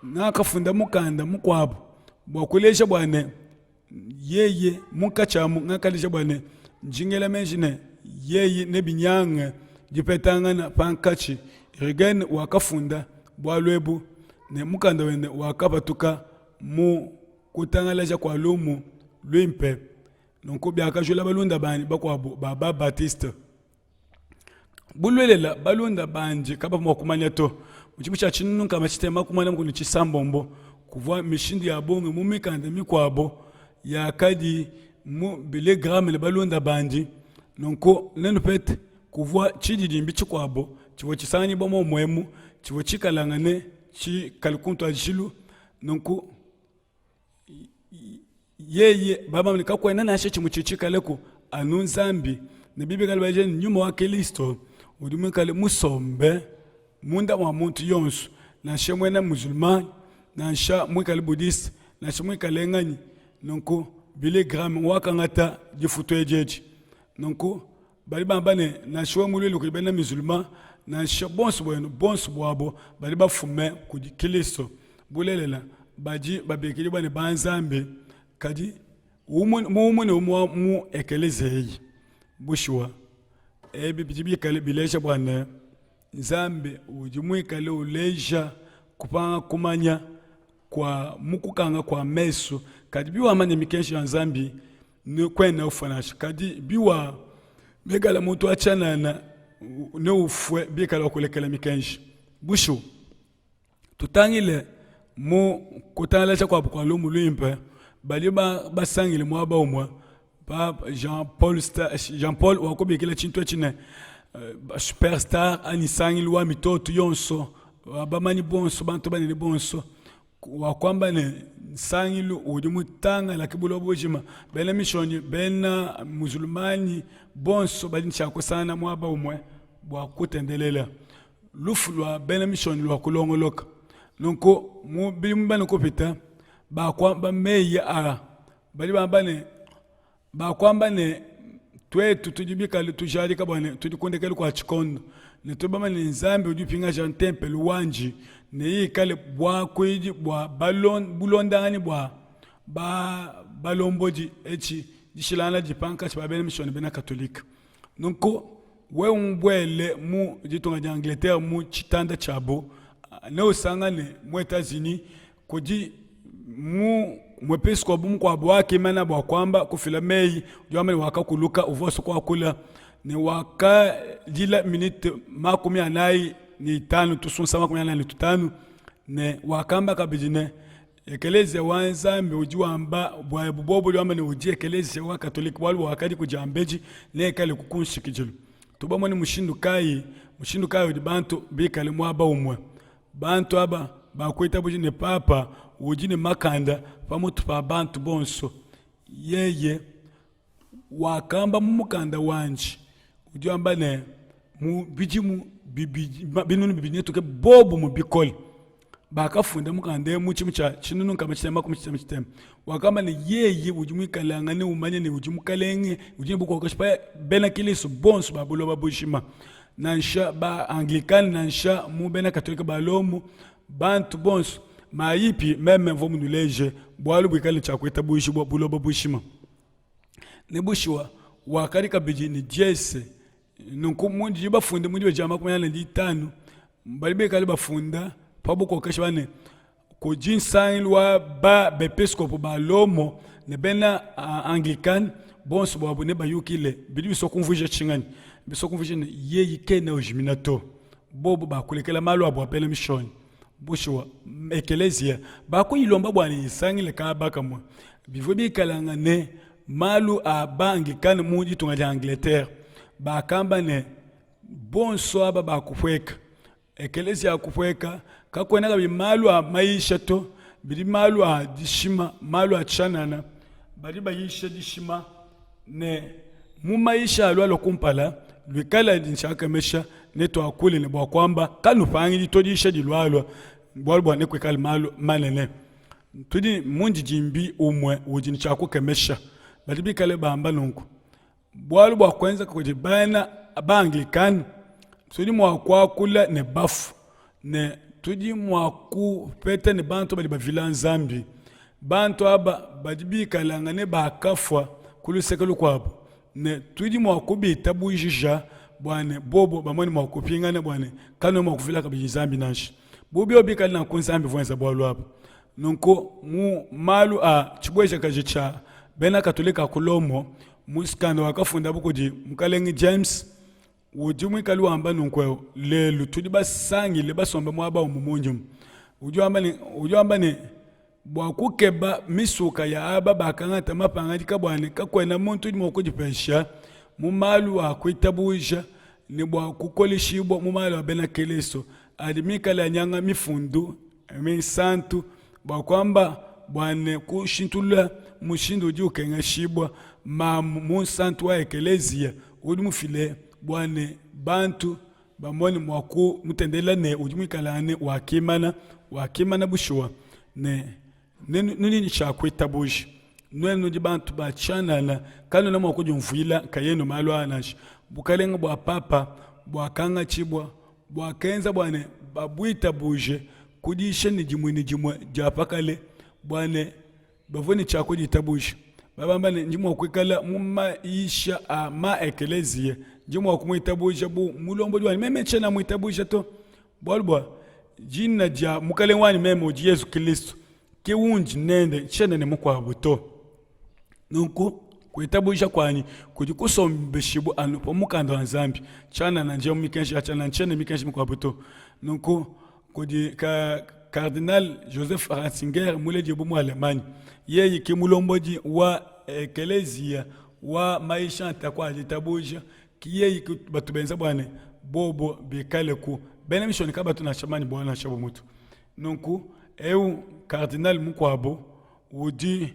ngakafunda mukanda mukuabu bua kuleja bua ne yeye munkatshi amu ngakaleja bua ne ndi ngela meji ne yeye nebinyange dipetangana pankatshi. Reagan wakafunda bualu ebu ne mukanda wende wakapatuka mu kutangalaja kua lumu luimpe. Nunku biakajula balunda banyi bakuabu ba ba Baptiste. Bulelela, balunda bandi kabavua mua kumanya to. Mu tshidimu tshia 1696, kuvua mishindu ya bungi mu mikanda mikuabo yakadi mu Billy Graham ne balunda bandi. Nunku nenupete kuvua tshididimbi tshikuabo tshivua tshisanganyibua muomu emu tshivua tshikalangane tshikale ku ntuadijilu. Nunku yeye bamba ne kakuena nansha tshimue tshidi tshikaleku anu Nzambi ne bibikale baleja ne nyuma wa Kilisto udi muikale musombe munda mua muntu yonso nansha muena musulman nansha muikale budiste nansha muikale nganyi nunku Billy Graham wakangata difutu edi edi nunku Badi bamba ne, nansha wewe muluile kudi bena Musulman, nansha bonso buenu, bonso buabo badi bafume kudi Kilisto. Bulelela, badi babikidibua ne banzambi, kadi umue mu umue ne umue wa mu ekeleziya eyi. Bushuwa, ebi bidi bikale bileja bua ne, Nzambi udi muikale uleja kupanga kumanya kua mu kukanga kua mesu, kadi biwamanya mikenji ya Nzambi, ne kuena ufua nansha. Kadi biwa bikala muntu wa tshianana neufue bikala wakulekela mikenji. Bushuwa, tutangile mu kutangalaja kuabu kua lumu luimpe, badi basangile muaba umue Pape Jean Paul Jean Paul wakubikila tshintu etshi ne eh, superstar anyi nsangilu wa mitoto yonso bamanyi bonso bantu banene bonso wakuamba ne nsangilu udi mutangalake buloba bujima bena mishonyi bena muzulumanyi bonso badi ne tshia kusangana muaba umue bua kutendelela lufu lua bena mishonyi lua kulongoloka nunku mu bidimu bimane kupita bakuamba meyi a badi bamba ne Bakuamba ne, Tuetu tudi bikale tujadika bua ne tudi ku ndekelu kua tshikondo, ne tudi bamanye ne Nzambi udi upingaja ntempelo wandi, ne ikale buakuidi bua bulondanganyi bua ba balombodi. Etshi dishilangana didi pankatshi pa bena Mishonyi ne bena Katolike. Nunku wewe mubuele mu ditunga dia Angleterre mu tshitanda tshiabu, neusangane mu Etats-Unis kudi mu muepiskopo mukuabu wakimana bua kuamba kufila meyi, udi wamba ne wakakuluka, uvua usua kuakula ne wakadila minite 45 tusunsa 45 ne wakamba kabidi ne Ekelezia wa Nzambi udi wamba bua buobo udi wamba ne udi ekelezia wa Katolike bualu bua wakadi kudiambedi neikale ku kunshikidilu. Tubamone mushindu kayi mushindu kayi udi bantu bikale muaba umue. Bantu aba bakuitabuja ne papa udi ne makanda pamutu pa bantu bonso. Yeye wakamba mu mukanda wandi udi wamba ne mu bidimu 2000 netuke bobumue bikole. Bakafunda mukanda eu mu tshidimu tshia 1660. Wakamba ne, yeye udi muikalangane umanya ne udi mukalenge udi ne bukokeshi pa bena Kristo bonso ba buloba bujima, nansha ba Anglikane nansha mu bena Katolike ba Lomo, bantu bonso. Mayipi meme mvua munuleje bualu buikale ne tshia kuitabujibua buloba bujima. Ne bushuwa wakadi kabidi ne diese. Nunku mudi bafunde mu dibeji dia 45 badi bikale bafunda pa bukokeshi ba ne kudi nsangilu wa ba bepiskopo ba Lomo ne bena Anglikane bonso buabu ne bayukile. Bidi bisua kumvuija tshinganyi? Bisua kumvuija ne yeye kena ujimina to. Bobu bakulekela malu abu a bena mishonyi. Bushuwa, ekeleziya bakuyilomba bua ne isangile kaba kamue. Bivua bikalangane malu a ba-Anglikane mu ditunga dia Angleterre. Bakamba ne, bonso aba bakupueka, ekeleziya akupueka, kakuena kabidi malu a mayisha to, bidi malu a dishima, malu a tshianana. Badi bayisha dishima ne mu mayisha alualua kumpala luikala ntshiakemesha netuakule ne bua kuamba kanupangidi to diyisha dilualua bualu bua nekuikale malu manene. Tudi mundidimbi umue udi ne tshia kukemesha. Badi bikale bamba nunku bualu bua kuenza kudi bena ba-Anglikane, tudi mua kuakula ne bafu ne tudi mua kupeta ne bantu badi bavila Nzambi. Bantu aba badi bikalangane bakafua ku luseke lukuabu ne tudi mua kubitabujija bua ne bobo bamone mua kupingana bua ne kanuena mua kuvila kabidi Nzambi nansha. Bu biobi bikale nanku Nzambi uvua wenza bualu abu. Nunku mu malu a tshibuejakaji tshia bena Katolike a ku Lomo, mukanda wakafundabu kudi Mukalenge James udi muikale wamba nunku eu, lelu tudi basangile basombe muaba umue mu nyuma. Udi wamba ne, udi wamba ne bua kukeba misuka ya aba bakangata mapangadika bua ne kakuena muntu udi mua kudipesha mu malu a kuitabuja ne bua kukoleshibua mu malu a bena Kilisto adi mikale anyanga mifundu minsantu bua kuamba bua ne kushintulula mushindu udi ukengeshibua mamu munsantu wa ekeleziya udi mufile bua ne bantu bamone mua kumutendelela ne udi muikale ne wakimana wakimana bushuwa ne nudi ne tshia kuitabuja nuenu nudi bantu ba tshianana kanuena mua kudiumvuila nkayenu malu aa nansha bukalenge bua papa buakangatshibua buakenza bua ne babuitabuje kudisha ne dimue ne dimue dia pa kale bua ne bavua ne tshia kuditabuja babamba ne ndi mua kuikala mu mayisha a ma ekeleziya ndi mua kumuitabuja bu mulombodi wanyi meme ntshiena muitabuja to bualu bua dina dia mukalenge wanyi meme udi Yezu Kristo ke undi nende ntshiena ne mukuabu to Nunku kuitabuja kuanyi kudi kusombeshibua anu pa mukanda wa Nzambi, tshianana ndi mu mikenji ya tshianana, ntshiena mikenji mikuabu to. Nunku kudi ka Cardinal Joseph Ratzinger muledibue mu Allemagne, yeye ke mulombodi wa ekeleziya wa mayisha ntaku a ditabuja, ki yeye ke batu benza bua ne bobo bikaleku. Bena mishonyi kabatu nansha bamanye bualu nansha bumue to. Nunku eu cardinal mukuabu udi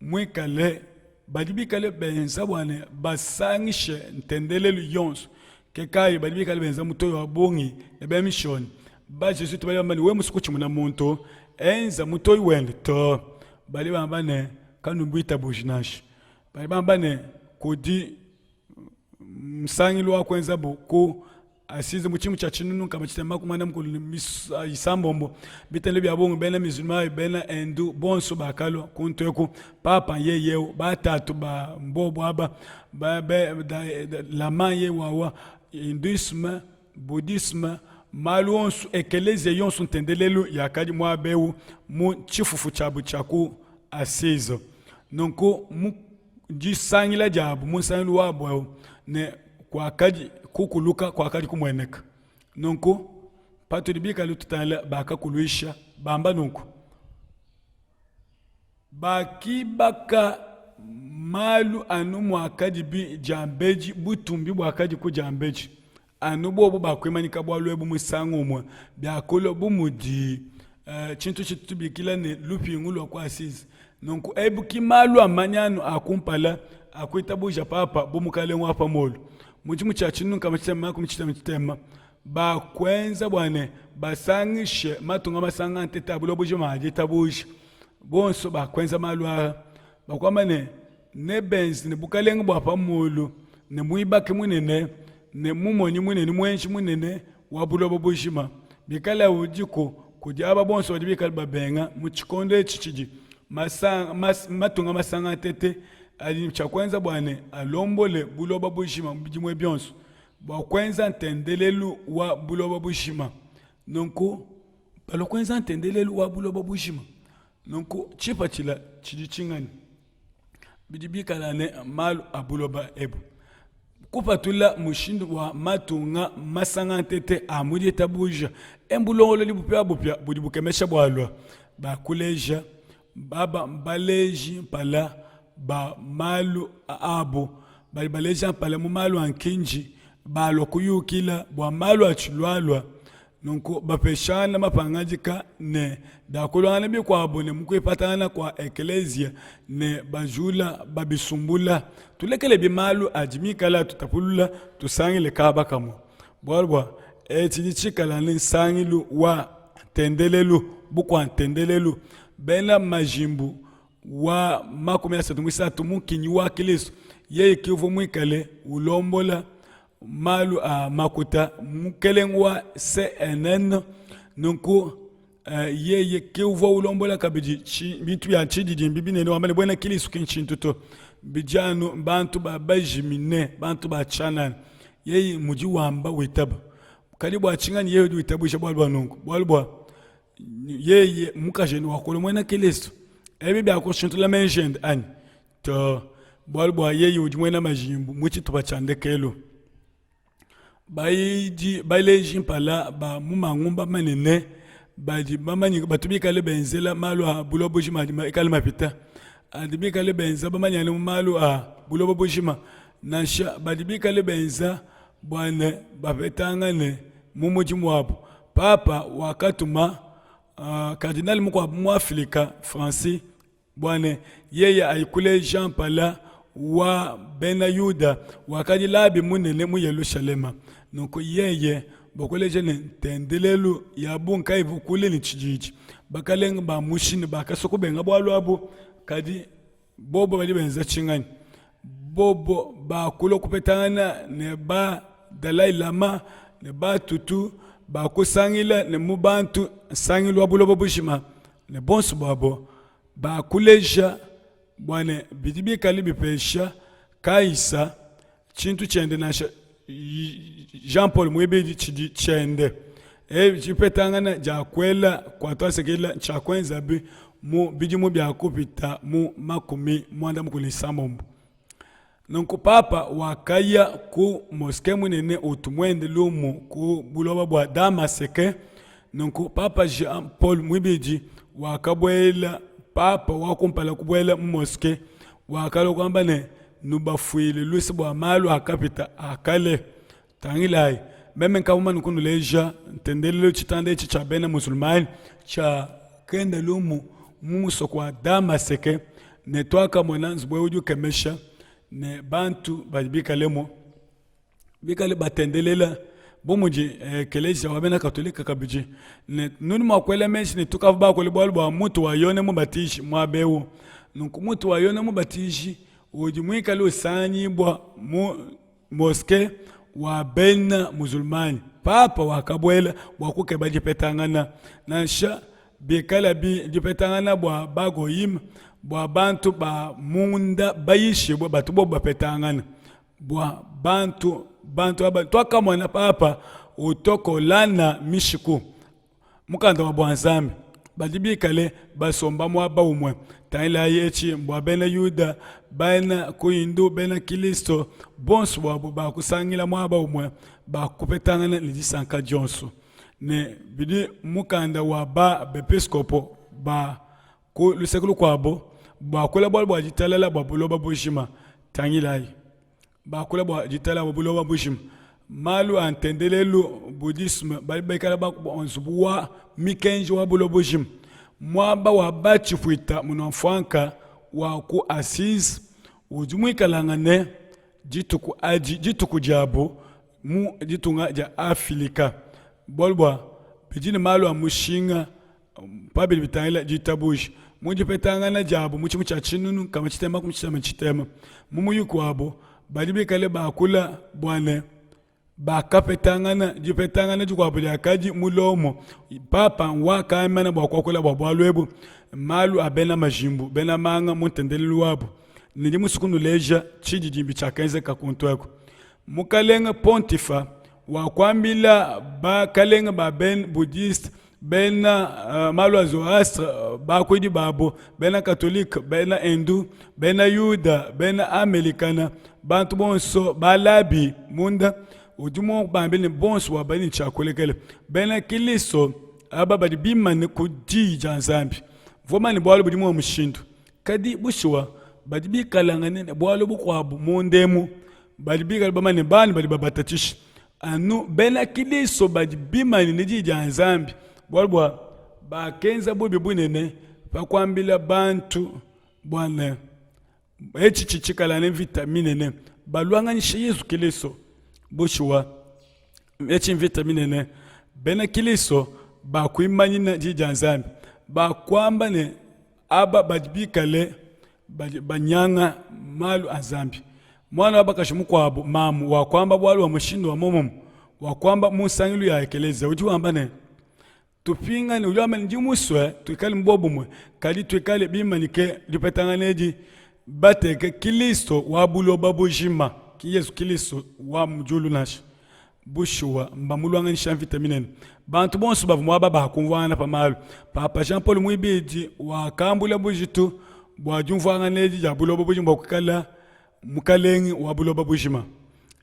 muikale badi bikale benza bua ne basangishe ntendelelu yonso ke kayi badi bikale benza mutoyi wa bungi ne bena mishonyi ba jesuite badi bamba ne wewe musue kutshimuna muntu enza mutoyi wende to badi bamba ne kanubuitabuji nansha badi bamba ne kudi nsangilu wa kuenzabu ku. Assise mu tshimu tshia 1636, bitende bia bungi bena Mizilman, bena Hindu bonso bakalua kuntu eku. Papa yeye eu, batatu ba mbobu aba, ba, be, da, da, lama ye wawa, Hinduisme, Bouddhisme, malu onso, ekeleziya yonso, ntendelelu yakadi muaba eu mu tshifufu tshiabu tshia ku Assise. Nunku mu disangila diabu mu nsangilu wabu eu ne kuakadi kukuluka kuakadi kumueneka. Nunku patudi bikale tutangila bakakuluisha bamba nunku, bakibaka malu anu muakadibi diambedi, butumbi buakadiku diambedi. Anu bobu bakuimanyika bualu ebu musangu umue, biakulua bu mudi uh, tshintu tshitu tubikila ne lupingu lua ku Assise. Nunku ebu ki malu a manyanu a kumpala a kuitabuja papa bu mukalenge wa pa muulu. Mu tshimu tshia 1660 bakuenza bua ne basangishe matunga masanga ntete a buloba bujima a ditabuja. Bonso bakuenza malu aa, bakuamba ne Nebenze ne bukalenge bua pa muulu ne muibaki munene ne mumonyi munene muenji munene wa buloba bujima bikale udiku kudi aba bonso badi bikale babenga mu tshikondo etshi tshidi masanga, mas, matunga masanga ntete adi ne tshia kuenza bua ne alombole buloba bujima mu bidimu bionso bua kuenza ntendelelu wa buloba bujima. Nunku balua kuenza ntendelelu wa buloba bujima. Nunku tshipatshila tshidi tshinganyi? Bidi bikala ne malu a buloba ebu kupatula mushindu wa matunga masanga ntete a mu ditabuja embulongolodi bupiabupia budi bukemesha bualua bakuleja baba baleji mpala ba malu abu badi baleja mpala mu malu a nkinji balua kuyukila bua malu atshilualua Nunku bapeshangana mapangadika ne biakuluangana bikuabu ne mu kuipatangana kua ekeleziya ne bajula babisumbula. Tulekelebi malu adi mikale atutapulula, tusangile kaba kamue. Bualu bua etshi tshikala ne nsangilu wa ntendelelu, bukua ntendelelu, bena majimbu wa 33 mukinyi wa Kilisto, yeye ke uvua muikale ulombola malu a makuta mukelenge wa CNN. Nunku eh, yeye ke uvua ulombola kabidi bintu bia tshididimbi binene, wamba ne buena Kilisto ki ntshintu to, bidi anu bantu ba bajimine, bantu ba tshianana. Yeye mudi wamba witaba, kadi bua tshinganyi yeye udi witabuja bualu bua nunku? Bualu bua yeye mukajende wakula muena Kilisto, ebi biakushintula meji ende anyi? To, bualu bua yeye udi muena majimbu mu tshitupa tshia ndekelu. Bayidi baleji mpala ba mu mangumba manene badi bamanyike batu bikale benzela malu a buloba bujima adi ikale mapita adi bikale benza bamanyane mu malu a buloba bujima nansha badi bikale benza bua ne bapetangane mu mudimu wabu. Papa wakatuma uh, kardinale mukuabu mu Afrika Francis bua ne yeye ayi kuleja mpala wa bena Yuda wakadi Labi munene mu Yelushalema. Nunku yeye bua kuleja ne ntendelelu ya bungi kayivua kule ne tshididi. Bakalenge ba mu Chine bakasua kubenga bualu abu, kadi bobo badi benza tshinganyi? Bobo bakulua kupetangana ne ba Dalai Lama ne ba Tutu bakusangila ne mu bantu nsangilu wa buloba bujima ne bonso buabo bakuleja bua ne bidi bikale bipesha Kaisa tshintu tshiende nansha Jean Paul muibidi tshidi tshiende. Ebi dipetangana dia kuela kua tuasekela ntshia kuenzabi mu bidimu bia kupita mu 36. Nunku Papa wakaya ku moske munene utu muende lumu ku buloba bua Damaseke. Nunku Papa Jean Paul muibidi wakabuela, Papa wa kumpala kubuela mu moske, wakalua kuamba ne, Nubafuile luse bua malu akapita a kale. Tangilayi, meme nkavua mumane kunuleja ntendelelu tshitanda etshi tshia bena musulmani tshia kenda lumu mu musoko wa Damaseke, ne tuakamona nzubu eu udi ukemesha ne bantu badi bikalemu bikale batendelela bu mudi ekeleziya wa bena Katolika kabidi. Ne nudi mua kuela meji ne tukavua bakule bualu bua mutu wa Yone Mubatiji muaba eu. Nunku mutu wa Yone Mubatiji udi muikale usanganyibua mu moske. wa bena Muzulman, Papa wakabuela bua kukeba dipetangana, nansha bikalabi dipetangana bua ba-goyim, bua bantu ba munda bayishibue batu bobu bapetangana, bua bantu bantu aba. Tuakamona Papa utokolana mishiku. Mukanda wa bua Nzambi badi bikale basomba muaba umue. Tangilayi etshi bua bena Yuda, bena ku Hindu, bena Kilisto, bonso buabu bakusangila muaba umue, bakupetangana ne disanka dionso. Ne bidi mukanda wa ba bepiskopo ba ku luseke lukuabo bakula bualu bua ditalala bua buloba bujima. Tangilayi. Bakula bua ditalala bua buloba bujima. Malu a ntendelelu Buddhisme badi bikale ba nzubu wa mikenji wa buloba bujima. Muaba wa batshipuita munua-mfuanka wa ku Assise udi muikalangane dituku adi dituku diabu mu ditunga dia Afilika bualu bua bidi ne malu a mushinga pa bidi bitangila ditabuja. Mu dipetangana diabu mu tshidimu tshia 1660, mu muyuki wabu badi bikale bakula bua ne, bakapetangana dipetangana dikuabu diakadi mu Lomo. Papa wakamana bua kuakula bua bualu ebu, malu a bena majimbu, bena manga mu ntendelelu wabu, ne ndi musue kunuleja tshididimbi tshiakenzeka kuntu eku. Mukalenge Pontifa wakuambila bakalenge ba bena Buddhiste bena malu a Zoroastre, bakuidi babu, bena Katolike, bena Hindu, bena Yuda, bena Amelikana, bantu bonso balabi munda, udi mubambile ne bonso bua badi ne tshia kulekela. Bena Kilisto aba badi bimane ku diyi dia Nzambi. Mvua mane bualu budi mua mushindu, kadi bushuwa badi bikalangane ne bualu bukuabu munda emu, badi bikale bamanye bana badi babatatshisha. Anu bena Kilisto badi bimanyine Diyi dia Nzambi, bualu bua bakenza bubi bunene pa kuambila bantu bua ne, etshi tshitshikala ne mvita minene, baluanganyisha Yezu Kilisto. Bushuwa, etshi mvita minene. Bena Kilisto bakuimanyina Diyi dia Nzambi, bakuamba ne, aba badi bikale badi banyanga malu a Nzambi. Muana wa bakaji mukuabu mamu wakuamba bualu bua mushindu wa muomumue, wakuamba mu nsangilu ya ekeleziya. Udi wamba ne, tupingane, udi wamba ne, ndi musue tuikale mu buobumue, kadi tuikale bimanyike dipetangana edi, bateke Kilisto wa buloba bujima, ki Yezu Kilisto wa mu diulu nansha. Bushuwa, mbamuluanganyisha mvita minene. Bantu bonso bavua muaba bakumvuangana pa malu. Papa Jean Paul muibidi wakambula bujitu bua diumvuangana edi dia buloba bujima bua kuikala mukalenge wa buloba bujima,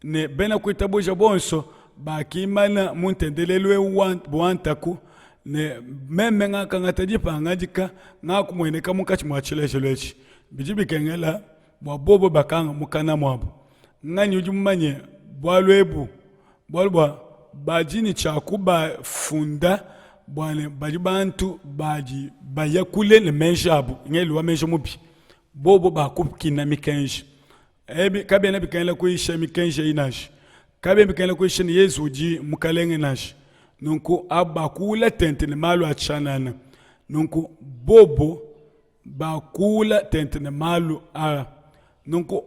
ne bena kuitabuja bonso bakimana mu ntendelelu eu wa ntaku, ne meme ngakangata dipangadika, ngakumueneka munkatshi mua tshilejelu etshi. Bidi bikengela bua bobo bakanga mukana muabu. Nganyi udi mumanye bualu ebu? Bualu bua badi ne tshia kubafunda bua ne badi bantu badi baya kule ne meji abu, ngelu wa meji mubi. Bobo bakukina mikenji. Ebi kabiena bikengela kuyisha mikenji eyi nansha. Kabiena bikengela kuyisha ne Yezu udi Mukalenge nansha. Nunku abu bakuula tente ne malu a tshianana. Nunku bobo bakuula tente ne malu aa. Nunku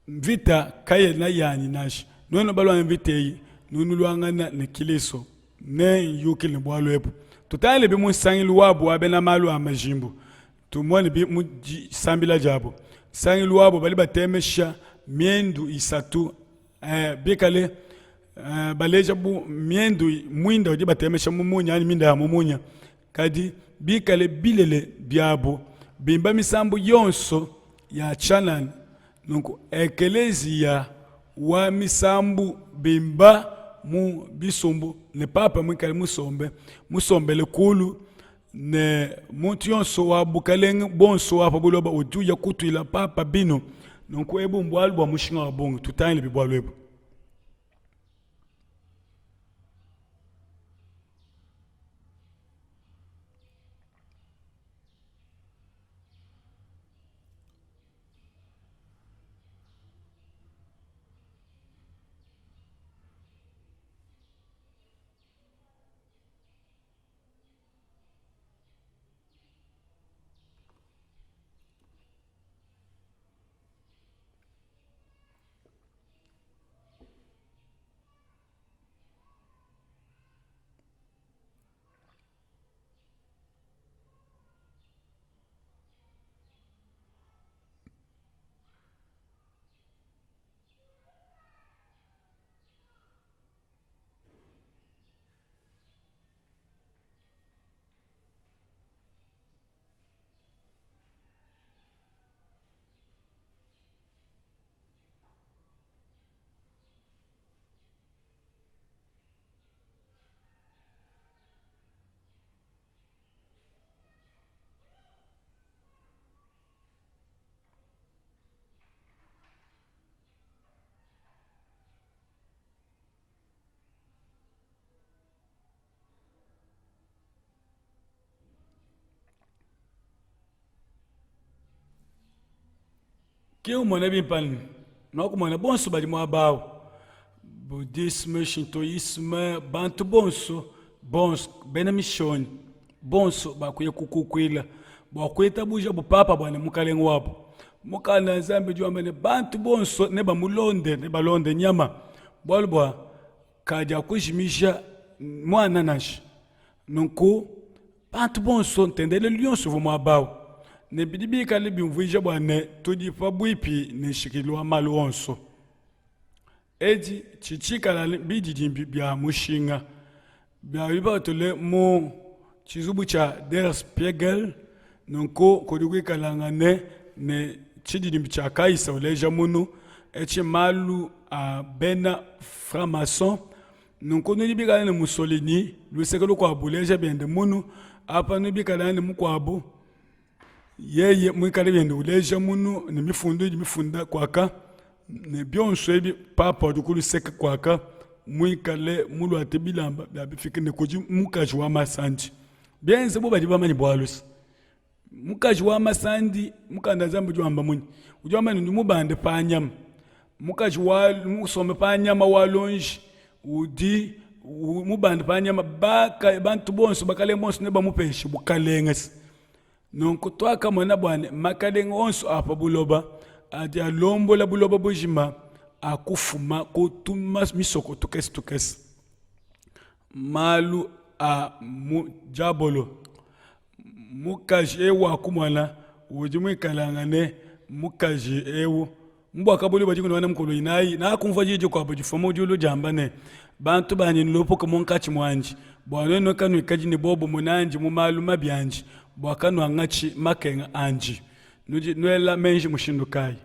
mvita kayena yanyi nansha. Nuenu baluangane mvita eyi, nudi nuluangana ne Kilisto. Nenyukile ne bualu ebu. Tutangile bi mu nsangilu wabu wa bena malu a majimbu. Tumone bi mu disambila diabu. Nsangilu wabu badi batemesha miendu isatu bikale baleja bu miendu muinda udi batemesha mu munya anyi minda ya mu munya. Kadi bikale bilele biabu bimba misambu yonso ya tshianana. Nunku ekeleziya wa misambu bimba mu bisumbu ne papa muikale musombe musombele kulu ne muntu yonso wa bukalenge buonso wa pa buloba udi uya kutuila papa binu. Nunku ebu mbualu bua mushinga wa bungi, tutangile bualu ebu. Ke umona bimpe anyi? Nuakumona bonso badi muaba au, Buddhisme, Shintoïsme, bantu bonso, bonso, bena mishonyi bonso bakuya kukukuila bua kuitabuja bupapa bua ne mukalenge wabu. Mukanda wa Nzambi udi wamba ne, bantu bonso nebamulonde, nebalonde nyama, bualu bua kadiakujimija muana nansha. Nunku bantu bonso, ntendelelu yonso uvua muaba au, ne bidi bikale biumvuija bua ne, tudi pabuipi ne nshikidilu wa malu onso. Edi tshitshikala bididimbi bia mushinga bia bipatule mu tshizubu tshia Der Spiegel, nunku kudi kuikalangane ne tshididimbi tshia Kaisa uleja munu etshi malu a bena franc-maçon. Nunku nudi bikale ne Mussolini luseke lukuabu uleja biende munu apa, nudi bikale ne mukuabu yeye muikale biende uleja munu ne mifundu idi mifunda kuaka ne bionso ebi papa udi ku luseke kuaka muikale muluate bilamba bia bifike ne kudi mukaji wa masandi bienze bu badi bamanye bualu mukaji wa masandi mukanda nzambi udi wamba munyi udi wamba ne ndi mubande pa nyama mukaji wa musombe pa nyama wa lonji udi mubande pa nyama bantu bonso bakalenge bonso nebamupeshe bukalenge Nunku tuakamona bua ne, makalenge onso a pa buloba adi alombola buloba bujima akufuma ku misoko tukese tukese. Malu a mu diabolo. Mukaji eu wakumona udi muikalangane mukaji eu Mu Buakabuluibua dikumi ne muanda mukulu inayi, nakumvua diyi dikuabu difuma mu diulu diamba ne, Bantu banyi, nulupuke munkatshi muandi, bua nuenu kanuikadi ne buobumue nandi mu malu mabi andi, bua kanuangatshi makenga andi. Nudi nuela meji mushindu kayi?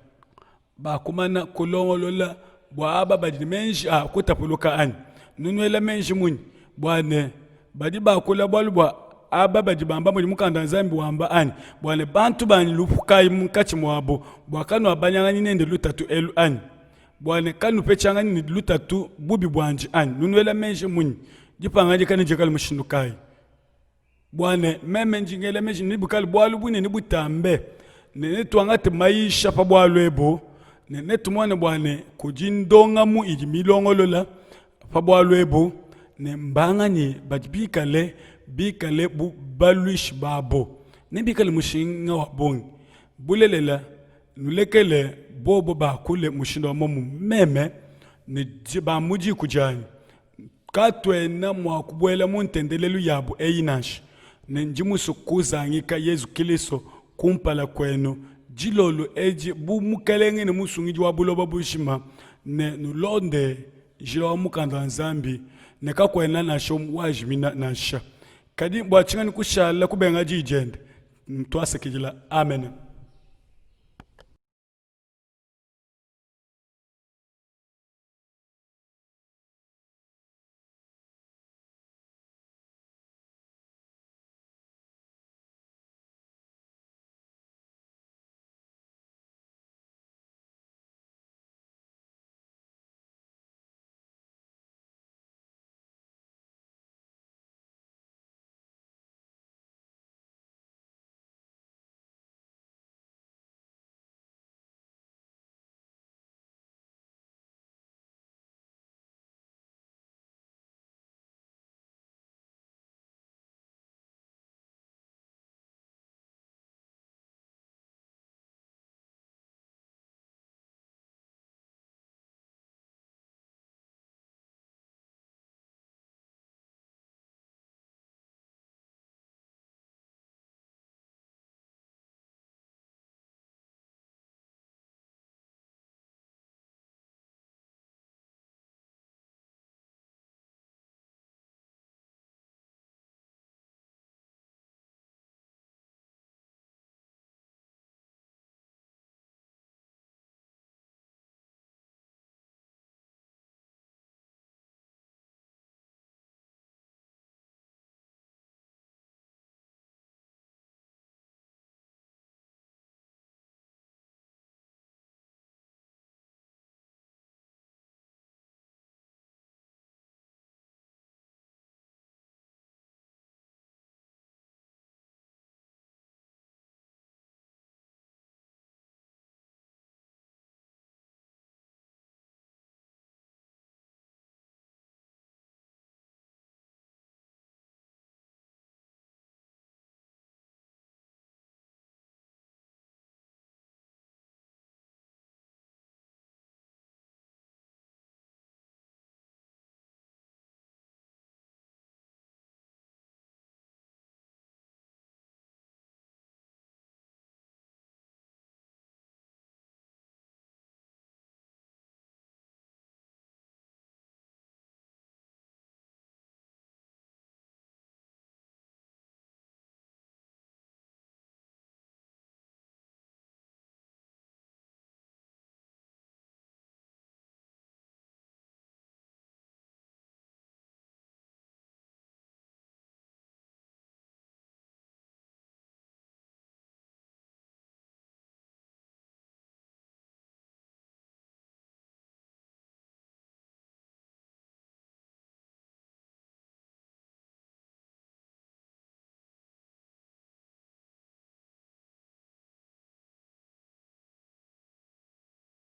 Bakumana kulongolola bua aba badi ne meji a kutapuluka anyi? Nudi nuela meji munyi? Bua ne, Badi bakula bualu bua aba badi bamba mudi mukanda wa Nzambi wamba anyi? Bua ne bantu banyi lupukayi munkatshi muabo, bua kanuabanyanganyi nende lutatu elu anyi? Bua ne kanupetshanganyi ne lutatu bubi buandi anyi? Nunuela meji munyi? Dipangadika nedikale mushindu kayi? Bua ne meme ndi ngela meji ne bukale bualu bunene butambe, ne netuangate mayisha pa bualu ebu, ne netumone bua ne kudi ndongamu idi milongolola pa bualu ebu ne mbanganyi badi bikale bikale bu baluishi babo ne bikale mushinga wa bungi. Bulelela, nulekele bobo bakule mushindu wa muomumue. Meme ne ba mu diku dianyi katuena mua kubuela mu ntendelelu yabu eyi nansha, ne ndi musue kuzangika Yezu Kilisto kumpala kuenu dilolo edi bu Mukelenge ne Musungidi wa buloba bujima, ne nulonde njila wa Mukanda wa Nzambi, ne kakuena nansha umue wajimina nansha. Kadi bua tshinganyi kushala kubenga diyi diende? Tuasakidila. Amen.